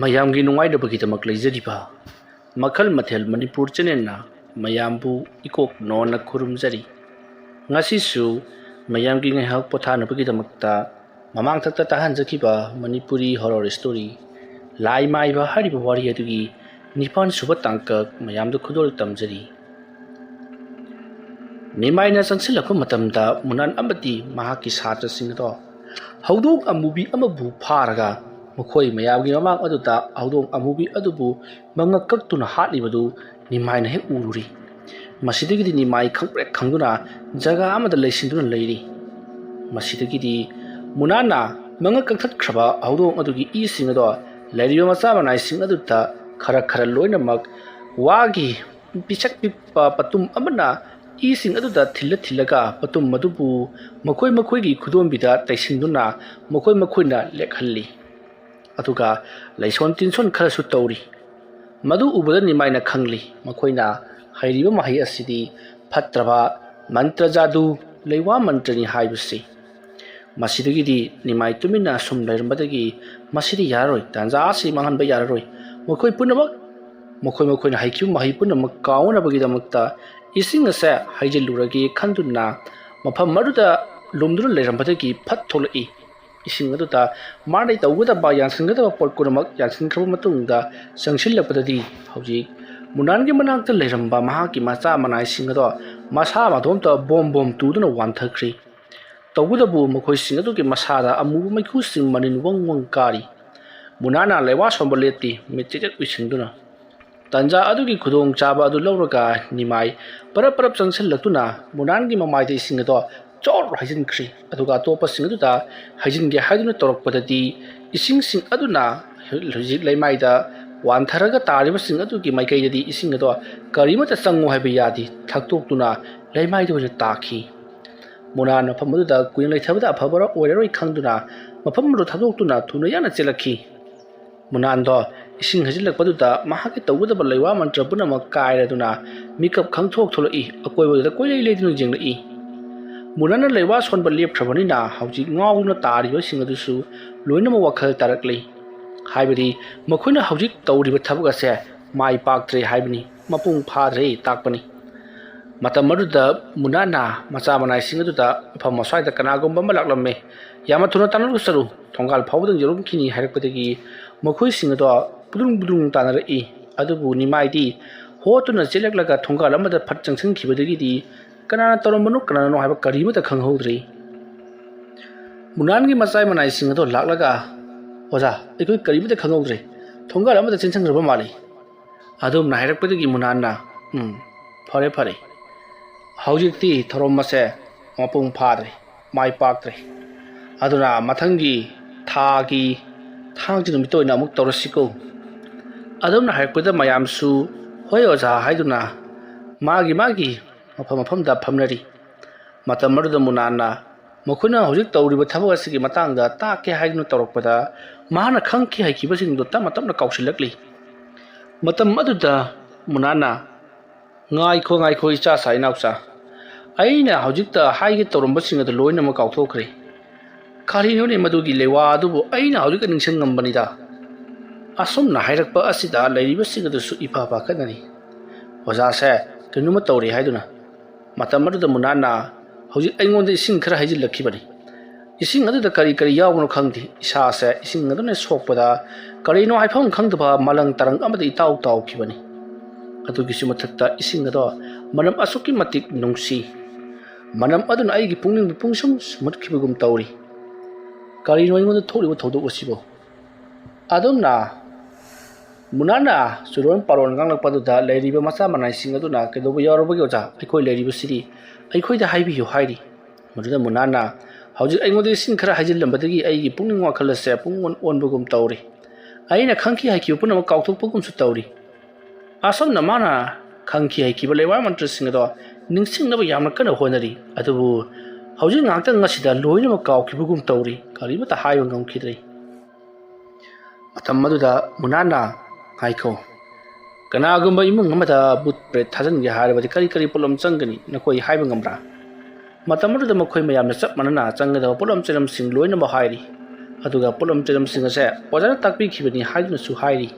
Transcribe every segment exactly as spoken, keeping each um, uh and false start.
ꯃꯌꯥꯝꯒꯤ ꯅꯨꯡꯉꯥꯏꯅꯕꯒꯤꯗꯃꯛ ꯂꯩꯖꯔꯤꯕ ꯃꯈꯜ ꯃꯊꯦꯜ ꯃꯅꯤꯄꯨꯔ ꯆꯦꯅꯦꯜꯅ ꯃꯌꯥꯝꯕꯨ ꯏꯀꯣꯛ ꯅꯣꯟꯅ ꯈꯨꯔꯨꯝꯖꯔꯤ꯫ ꯉꯁꯤꯁꯨ ꯃꯌꯥꯝꯒꯤ ꯉꯥꯏꯍꯥꯛ ꯄꯣꯊꯥꯅꯕꯒꯤꯗꯃꯛꯇ ꯃꯃꯥꯡꯊꯛꯇ ꯇꯥꯍꯟꯖꯈꯤꯕ ꯃꯅꯤꯄꯨꯔꯤ ꯍꯣꯔꯣꯔ ꯁ꯭ꯇꯣꯔꯤ ꯂꯥꯏ ꯃꯥꯏꯕ ꯍꯥꯏꯔꯤꯕ ꯋꯥꯔꯤ ꯑꯗꯨꯒꯤ ꯅꯤꯄꯥꯟ ꯁꯨꯕ ꯇꯥꯡꯀꯛ ꯃꯌꯥꯝꯗ ꯈꯨꯗꯣꯜ ꯇꯝꯖꯔꯤ꯫ ꯅꯤꯃꯥꯏꯅ ꯆꯪꯁꯤꯜꯂꯛꯄ ꯃꯇꯝꯗ ꯃꯨꯅꯥꯟ ꯑꯃꯗꯤ ꯃꯍꯥꯛꯀꯤ ꯁꯥꯇ꯭ꯔꯁꯤꯡ ꯑꯗꯣ ꯍꯧꯗꯣꯡ ꯑꯃꯨꯕꯤ ꯑꯃꯕꯨ ꯐꯥꯔꯒ ꯃꯈꯣꯏ ꯃꯌꯥꯝꯒꯤ ꯃꯃꯥꯡ ꯑꯗꯨꯗ ꯍꯧꯗꯣꯡ ꯑꯃꯨꯕꯤ ꯑꯗꯨꯕꯨ ꯃꯉꯛ ꯀꯛꯇꯨꯅ ꯍꯥꯠꯂꯤꯕꯗꯨ ꯅꯤꯃꯥꯏꯅ ꯍꯦꯛ ꯎꯔꯨꯔꯤ꯫ ꯃꯁꯤꯗꯒꯤꯗꯤ ꯅꯤꯃꯥꯏ ꯈꯪꯄ꯭ꯔꯦꯛ ꯈꯪꯗꯨꯅ ꯖꯒꯥ ꯑꯃꯗ ꯂꯩꯁꯤꯟꯗꯨꯅ ꯂꯩꯔꯤ꯫ ꯃꯁꯤꯗꯒꯤꯗꯤ ꯃꯨꯅꯥꯟꯅ ꯃꯉꯛ ꯀꯛꯊꯠꯈ꯭ꯔꯕ ꯍꯧꯗꯣꯡ ꯑꯗꯨꯒꯤ ꯏꯁꯤꯡ ꯑꯗꯣ ꯂꯩꯔꯤꯕ ꯃꯆꯥ ꯃꯅꯥꯏꯁꯤꯡ ꯑꯗꯨꯗ ꯈꯔ ꯈꯔ ꯂꯣꯏꯅꯃꯛ ꯋꯥꯒꯤ ꯄꯤꯁꯛ ꯄꯤꯛꯄ ꯄꯇꯨꯝ ꯑꯃꯅ ꯏꯁꯤꯡ ꯑꯗꯨꯗ ꯊꯤꯜꯂ ꯊꯤꯜꯂꯒ ꯄꯇꯨꯝ ꯑꯗꯨꯕꯨ ꯃꯈꯣꯏ ꯃꯈꯣꯏꯒꯤ ꯈꯨꯗꯣꯝꯕꯤꯗ ꯇꯩꯁꯤꯟꯗꯨꯅ ꯃꯈꯣꯏ ꯃꯈꯣꯏꯅ ꯂꯦꯛꯍꯜꯂꯤ꯫ ꯑꯗꯨꯒ ꯂꯩꯁꯣꯟ ꯇꯤꯟꯁꯣꯟ ꯈꯔꯁꯨ ꯇꯧꯔꯤ꯫ ꯃꯗꯨ ꯎꯕꯗ ꯅꯤꯃꯥꯏꯅ ꯈꯪꯂꯤ, ꯃꯈꯣꯏꯅ ꯍꯩꯔꯤꯕ ꯃꯍꯩ ꯑꯁꯤꯗꯤ ꯐꯠꯇ꯭ꯔꯕ ꯃꯟꯇ꯭ꯔ ꯖꯥꯗꯨ, ꯂꯩꯋꯥ ꯃꯟꯇ꯭ꯔꯅꯤ ꯍꯥꯏꯕꯁꯤ꯫ ꯃꯁꯤꯗꯒꯤꯗꯤ ꯅꯤꯃꯥꯏ ꯇꯨꯃꯤꯟꯅ ꯑꯁꯨꯝ ꯂꯩꯔꯝꯕꯗꯒꯤ ꯃꯁꯤꯗꯤ ꯌꯥꯔꯔꯣꯏ, ꯇꯥꯟꯖꯥ ꯑꯁꯤ ꯃꯥꯡꯍꯟꯕ ꯌꯥꯔꯔꯣꯏ꯫ ꯃꯈꯣꯏ ꯄꯨꯝꯅꯃꯛ, ꯃꯈꯣꯏ ꯃꯈꯣꯏꯅ ꯍꯩꯈꯤꯕ ꯃꯍꯩ ꯄꯨꯝꯅꯃꯛ ꯀꯥꯎꯅꯕꯒꯤꯗꯃꯛꯇ ꯏꯁꯤꯡ ꯑꯁꯦ ꯍꯩꯖꯤꯜꯂꯨꯔꯒꯦ ꯈꯟꯗꯨꯅ ꯃꯐꯝ ꯑꯗꯨꯗ ꯂꯨꯝꯗꯨꯅ ꯂꯩꯔꯝꯕꯗꯒꯤ ꯐꯠ ꯊꯣꯛꯂꯛꯏ꯫ ꯏꯁꯤꯡ ꯑꯗꯨꯗ ꯃꯥꯅ ꯇꯧꯒꯗꯕ, ꯌꯥꯟꯁꯤꯟꯒꯗꯕ ꯄꯣꯠ ꯄꯨꯝꯅꯃꯛ ꯌꯥꯟꯁꯤꯟꯈ꯭ꯔꯕ ꯃꯇꯨꯡꯗ ꯆꯪꯁꯤꯜꯂꯛꯄꯗꯗꯤ ꯍꯧꯖꯤꯛ ꯃꯨꯅꯥꯟꯒꯤ ꯃꯅꯥꯛꯇ ꯂꯩꯔꯝꯕ ꯃꯍꯥꯛꯀꯤ ꯃꯆꯥ ꯃꯅꯥꯏꯁꯤꯡ ꯑꯗꯣ ꯃꯁꯥ ꯃꯇꯣꯝꯇ ꯕꯣꯝ ꯕꯣꯝ ꯇꯨꯗꯨꯅ ꯋꯥꯟꯊꯈ꯭ꯔꯤ꯫ ꯇꯧꯕꯇꯕꯨ ꯃꯈꯣꯏꯁꯤꯡ ꯑꯗꯨꯒꯤ ꯃꯁꯥꯗ ꯑꯃꯨꯕ ꯃꯩꯈꯨꯁꯤꯡ ꯃꯅꯤꯜ ꯋꯪ ꯋꯪ ꯀꯥꯔꯤ꯫ ꯃꯨꯅꯥꯅ ꯂꯩꯋꯥ ꯁꯣꯟꯕ ꯂꯦꯞꯇꯦ, ꯃꯤꯠ ꯆꯦꯠ ꯆꯦꯠ ꯎꯏꯁꯤꯟꯗꯨꯅ꯫ ꯇꯟꯖꯥ ꯑꯗꯨꯒꯤ ꯈꯨꯗꯣꯡꯆꯥꯕ ꯑꯗꯨ ꯂꯧꯔꯒ ꯅꯤꯃꯥꯏ ꯄꯔꯞ ꯄꯔꯞ ꯆꯪꯁꯤꯜꯂꯛꯇꯨꯅ ꯃꯨꯅꯥꯟꯒꯤ ꯃꯃꯥꯏꯗ ꯏꯁꯤꯡ ꯑꯗꯣ ꯆꯣꯔ ꯍꯩꯖꯤꯟꯈ꯭ꯔꯤ꯫ ꯑꯗꯨꯒ ꯑꯇꯣꯞꯄꯁꯤꯡ ꯑꯗꯨꯗ ꯍꯩꯖꯤꯟꯒꯦ ꯍꯥꯏꯗꯨꯅ ꯇꯧꯔꯛꯄꯗꯗꯤ ꯏꯁꯤꯡꯁꯤꯡ ꯑꯗꯨꯅ ꯍꯧꯖꯤꯛ ꯂꯩꯃꯥꯏꯗ ꯋꯥꯟꯊꯔꯒ ꯇꯥꯔꯤꯕꯁꯤꯡ ꯑꯗꯨꯒꯤ ꯃꯥꯏꯀꯩꯗꯗꯤ ꯏꯁꯤꯡ ꯑꯗꯣ ꯀꯔꯤꯃꯠꯇ ꯆꯪꯉꯨ ꯍꯥꯏꯕ ꯌꯥꯗꯦ, ꯊꯛꯇꯣꯛꯇꯨꯅ ꯂꯩꯃꯥꯏꯗ ꯑꯣꯏꯅ ꯇꯥꯈꯤ꯫ ꯃꯨꯅꯥꯟ ꯃꯐꯝ ꯑꯗꯨꯗ ꯀꯨꯏꯅ ꯂꯩꯊꯕꯗ ꯑꯐꯕ ꯑꯣꯏꯔꯔꯣꯏ ꯈꯪꯗꯨꯅ ꯃꯐꯝ ꯑꯗꯨ ꯊꯥꯗꯣꯛꯇꯨꯅ ꯊꯨꯅ ꯌꯥꯡꯅ ꯆꯦꯜꯂꯛꯈꯤ꯫ ꯃꯨꯅꯥꯟꯗꯣ ꯏꯁꯤꯡ ꯍꯩꯖꯤꯜꯂꯛꯄꯗꯨꯗ ꯃꯍꯥꯛꯀꯤ ꯇꯧꯒꯗꯕ ꯂꯩꯋꯥ ꯃꯟꯇ꯭ꯔ ꯄꯨꯝꯅꯃꯛ ꯀꯥꯏꯔꯗꯨꯅ ꯃꯤꯀꯞ ꯈꯪꯊꯣꯛ ꯊꯣꯛꯂꯛꯏ꯫ ꯑꯀꯣꯏꯕꯗꯨꯗ ꯀꯣꯏꯂꯩ ꯂꯩꯗꯨꯅ ꯌꯦꯡꯂꯛꯏ꯫ ꯃꯨꯅꯥꯟꯅ ꯂꯩꯋꯥ ꯁꯣꯟꯕ ꯂꯦꯞꯈ꯭ꯔꯕꯅꯤꯅ ꯍꯧꯖꯤꯛ ꯉꯥꯎꯗꯨꯅ ꯇꯥꯔꯤꯕꯁꯤꯡ ꯑꯗꯨꯁꯨ ꯂꯣꯏꯅꯃꯛ ꯋꯥꯈꯜ ꯇꯥꯔꯛꯂꯤ꯫ ꯍꯥꯏꯕꯗꯤ ꯃꯈꯣꯏꯅ ꯍꯧꯖꯤꯛ ꯇꯧꯔꯤꯕ ꯊꯕꯛ ꯑꯁꯦ ꯃꯥꯏ ꯄꯥꯛꯇ꯭ꯔꯦ ꯍꯥꯏꯕꯅꯤ, ꯃꯄꯨꯡ ꯐꯥꯗ꯭ꯔꯦ ꯇꯥꯛꯄꯅꯤ꯫ ꯃꯇꯝ ꯑꯗꯨꯗ ꯃꯨꯅꯥꯟꯅ ꯃꯆꯥ ꯃꯅꯥꯏꯁꯤꯡ ꯑꯗꯨꯗ "ꯃꯐꯝ ꯑꯁ꯭ꯋꯥꯏꯗ ꯀꯅꯥꯒꯨꯝꯕ ꯑꯃ ꯂꯥꯛꯂꯝꯃꯦ, ꯌꯥꯝꯅ ꯊꯨꯅ ꯇꯥꯟꯅꯔꯨꯆꯠꯂꯨ, ꯊꯣꯡꯒꯥꯜ ꯐꯥꯎꯕꯗꯪ ꯌꯧꯔꯝꯈꯤꯅꯤ" ꯍꯥꯏꯔꯛꯄꯗꯒꯤ ꯃꯈꯣꯏꯁꯤꯡ ꯑꯗꯣ ꯕꯨꯗ꯭ꯔꯨꯡ ꯕꯨꯗ꯭ꯔꯨꯡ ꯇꯥꯟꯅꯔꯛꯏ꯫ ꯑꯗꯨꯕꯨ ꯅꯤꯃꯥꯏꯗꯤ ꯍꯣꯠꯇꯨꯅ ꯆꯦꯜꯂꯛꯂꯒ ꯊꯣꯡꯒꯥꯜ ꯑꯃꯗ ꯐꯠ ꯆꯪꯁꯤꯟꯈꯤꯕꯗꯒꯤꯗꯤ ꯀꯅꯥꯅ ꯇꯧꯔꯝꯕꯅꯣ ꯀꯅꯥꯅꯅꯣ ꯍꯥꯏꯕ ꯀꯔꯤꯃꯠꯇ ꯈꯪꯍꯧꯗ꯭ꯔꯤ꯫ ꯃꯨꯅꯥꯟꯒꯤ ꯃꯆꯥ ꯃꯅꯥꯏꯁꯤꯡ ꯑꯗꯣ ꯂꯥꯛꯂꯒ, "ꯑꯣꯖꯥ, ꯑꯩꯈꯣꯏ ꯀꯔꯤꯃꯠꯇ ꯈꯪꯍꯧꯗ꯭ꯔꯦ, ꯊꯣꯡꯒꯥꯜ ꯑꯃꯗ ꯆꯦꯟꯁꯤꯟꯈ꯭ꯔꯕ ꯃꯥꯜꯂꯤ" ꯑꯗꯨꯝꯅ ꯍꯥꯏꯔꯛꯄꯗꯒꯤ ꯃꯨꯅꯥꯟꯅ, "ꯎꯝ, ꯐꯔꯦ ꯐꯔꯦ, ꯍꯧꯖꯤꯛꯇꯤ ꯊꯧꯔꯝ ꯑꯁꯦ ꯃꯄꯨꯡ ꯐꯥꯗ꯭ꯔꯦ, ꯃꯥꯏ ꯄꯥꯛꯇ꯭ꯔꯦ꯫ ꯑꯗꯨꯅ ꯃꯊꯪꯒꯤ ꯊꯥꯒꯤ ꯊꯥꯡꯖ ꯅꯨꯃꯤꯠꯇ ꯑꯣꯏꯅ ꯑꯃꯨꯛ ꯇꯧꯔꯁꯤꯀꯣ" ꯑꯗꯨꯝꯅ ꯍꯥꯏꯔꯛꯄꯗ ꯃꯌꯥꯝꯁꯨ "ꯍꯣꯏ ꯑꯣꯖꯥ" ꯍꯥꯏꯗꯨꯅ ꯃꯥꯒꯤ ꯃꯥꯒꯤ ꯃꯐꯝ ꯃꯐꯝꯗ ꯐꯝꯅꯔꯤ꯫ ꯃꯇꯝ ꯑꯗꯨꯗ ꯃꯨꯅꯥꯟꯅ ꯃꯈꯣꯏꯅ ꯍꯧꯖꯤꯛ ꯇꯧꯔꯤꯕ ꯊꯕꯛ ꯑꯁꯤꯒꯤ ꯃꯇꯥꯡꯗ ꯇꯥꯛꯀꯦ ꯍꯥꯏꯗꯨꯅ ꯇꯧꯔꯛꯄꯗ ꯃꯍꯥꯛꯅ ꯈꯪꯈꯤ ꯍꯩꯈꯤꯕꯁꯤꯡꯗꯨ ꯇꯞꯅ ꯇꯞꯅ ꯀꯥꯎꯁꯤꯜꯂꯛꯂꯤ꯫ ꯃꯇꯝ ꯑꯗꯨꯗ ꯃꯨꯅꯥꯟꯅ, "ꯉꯥꯏꯈꯣ, ꯉꯥꯏꯈꯣ, ꯏꯆꯥꯁꯥ ꯏꯅꯥꯎꯆꯥ, ꯑꯩꯅ ꯍꯧꯖꯤꯛꯇ ꯍꯥꯏꯒꯦ ꯇꯧꯔꯝꯕꯁꯤꯡ ꯑꯗꯨ ꯂꯣꯏꯅꯃꯛ ꯀꯥꯎꯊꯣꯛꯈ꯭ꯔꯦ꯫ ꯀꯔꯤꯅꯣꯅꯦ ꯃꯗꯨꯒꯤ ꯂꯩꯋꯥ ꯑꯗꯨꯕꯨ? ꯑꯩꯅ ꯍꯧꯖꯤꯛꯇ ꯅꯤꯡꯁꯤꯡꯉꯝꯕꯅꯤꯗ"꯫ ꯑꯁꯨꯝꯅ ꯍꯥꯏꯔꯛꯄ ꯑꯁꯤꯗ ꯂꯩꯔꯤꯕꯁꯤꯡ ꯑꯗꯨꯁꯨ ꯏꯄꯥ ꯄꯥꯈꯠꯅꯔꯤ꯫ ꯑꯣꯖꯥꯁꯦ ꯀꯩꯅꯣꯝꯃ ꯇꯧꯔꯦ ꯍꯥꯏꯗꯨꯅ꯫ ꯃꯇꯝ ꯑꯗꯨꯗ ꯃꯨꯅꯥꯟꯅ ꯍꯧꯖꯤꯛ ꯑꯩꯉꯣꯟꯗ ꯏꯁꯤꯡ ꯈꯔ ꯍꯩꯖꯤꯜꯂꯛꯈꯤꯕꯅꯤ꯫ ꯏꯁꯤꯡ ꯑꯗꯨꯗ ꯀꯔꯤ ꯀꯔꯤ ꯌꯥꯎꯕꯅꯣ ꯈꯪꯗꯦ, ꯏꯁꯥꯁꯦ ꯏꯁꯤꯡ ꯑꯗꯨꯅ ꯁꯣꯛꯄꯗ ꯀꯔꯤꯅꯣ ꯍꯥꯏꯐꯝ ꯈꯪꯗꯕ ꯃꯂꯪ ꯇꯔꯪ ꯑꯃꯗ ꯏꯇꯥꯎ ꯇꯥꯎꯈꯤꯕꯅꯤ꯫ ꯑꯗꯨꯒꯤꯁꯨ ꯃꯊꯛꯇ ꯏꯁꯤꯡ ꯑꯗꯣ ꯃꯅꯝ ꯑꯁꯨꯛꯀꯤ ꯃꯇꯤꯛ ꯅꯨꯡꯁꯤ꯫ ꯃꯅꯝ ꯑꯗꯨꯅ ꯑꯩꯒꯤ ꯄꯨꯛꯅꯤꯡꯕꯨ ꯄꯨꯡꯁꯨꯝ ꯁꯨꯝꯍꯠꯈꯤꯕꯒꯨꯝ ꯇꯧꯔꯤ꯫ ꯀꯔꯤꯅꯣ ꯑꯩꯉꯣꯟꯗ ꯊꯣꯛꯂꯤꯕ ꯊꯧꯗꯣꯛ ꯑꯁꯤꯕꯨ? ꯑꯗꯨꯝꯅ ꯃꯨꯅꯥꯟꯅ ꯆꯨꯔꯣꯟ ꯄꯥꯔꯣꯟ ꯉꯥꯡꯂꯛꯄꯗꯨꯗ ꯂꯩꯔꯤꯕ ꯃꯆꯥ ꯃꯅꯥꯏꯁꯤꯡ ꯑꯗꯨꯅ, "ꯀꯩꯗꯧꯕ ꯌꯥꯎꯔꯕꯒꯦ ꯑꯣꯖꯥ? ꯑꯩꯈꯣꯏ ꯂꯩꯔꯤꯕꯁꯤꯗꯤ, ꯑꯩꯈꯣꯏꯗ ꯍꯥꯏꯕꯤꯌꯨ" ꯍꯥꯏꯔꯤ꯫ ꯃꯗꯨꯗ ꯃꯨꯅꯥꯟꯅ, "ꯍꯧꯖꯤꯛ ꯑꯩꯉꯣꯟꯗ ꯏꯁꯤꯡ ꯈꯔ ꯍꯩꯖꯤꯜꯂꯝꯕꯗꯒꯤ ꯑꯩꯒꯤ ꯄꯨꯛꯅꯤꯡ ꯋꯥꯈꯜ ꯑꯁꯦ ꯄꯨꯡꯑꯣꯟ ꯑꯣꯟꯕꯒꯨꯝ ꯇꯧꯔꯤ꯫ ꯑꯩꯅ ꯈꯪꯈꯤ ꯍꯩꯈꯤꯕ ꯄꯨꯝꯅꯃꯛ ꯀꯥꯎꯊꯣꯛꯄꯒꯨꯝꯁꯨ ꯇꯧꯔꯤ"꯫ ꯑꯁꯨꯝꯅ ꯃꯥꯅ ꯈꯪꯈꯤ ꯍꯩꯈꯤꯕ ꯂꯩꯋꯥ ꯃꯟꯇ꯭ꯔꯁꯤꯡ ꯑꯗꯣ ꯅꯤꯡꯁꯤꯡꯅꯕ ꯌꯥꯝꯅ ꯀꯟꯅ ꯍꯣꯠꯅꯔꯤ꯫ ꯑꯗꯨꯕꯨ ꯍꯧꯖꯤꯛ ꯉꯥꯏꯍꯥꯛꯇꯪ ꯑꯁꯤꯗ ꯂꯣꯏꯅꯃꯛ ꯀꯥꯎꯈꯤꯕꯒꯨꯝ ꯇꯧꯔꯤ, ꯀꯔꯤꯃꯠꯇ ꯍꯥꯏꯕ ꯉꯝꯈꯤꯗ꯭ꯔꯦ꯫ ꯃꯇꯝ ꯑꯗꯨꯗ ꯃꯨꯅꯥꯟꯅ, "ꯉꯥꯏꯈꯣ, ꯀꯅꯥꯒꯨꯝꯕ ꯏꯃꯨꯡ ꯑꯃꯗ ꯚꯨꯠ ꯄ꯭ꯔꯦꯠ ꯊꯥꯖꯤꯟꯒꯦ ꯍꯥꯏꯔꯕꯗꯤ ꯀꯔꯤ ꯀꯔꯤ ꯄꯣꯠꯂꯝ ꯆꯪꯒꯅꯤ, ꯅꯈꯣꯏ ꯍꯥꯏꯕ ꯉꯝꯕ꯭ꯔꯥ?" ꯃꯇꯝ ꯑꯗꯨꯗ ꯃꯈꯣꯏ ꯃꯌꯥꯝꯅ ꯆꯞ ꯃꯥꯟꯅꯅ ꯆꯪꯒꯗꯕ ꯄꯣꯠꯂꯝ ꯆꯩꯂꯝꯁꯤꯡ ꯂꯣꯏꯅꯃꯛ ꯍꯥꯏꯔꯤ꯫ ꯑꯗꯨꯒ ꯄꯣꯠꯂꯝ ꯆꯩꯂꯝꯁꯤꯡ ꯑꯁꯦ ꯑꯣꯖꯥꯅ ꯇꯥꯛꯄꯤꯈꯤꯕꯅꯤ ꯍꯥꯏꯗꯨꯅꯁꯨ ꯍꯥꯏꯔꯤ꯫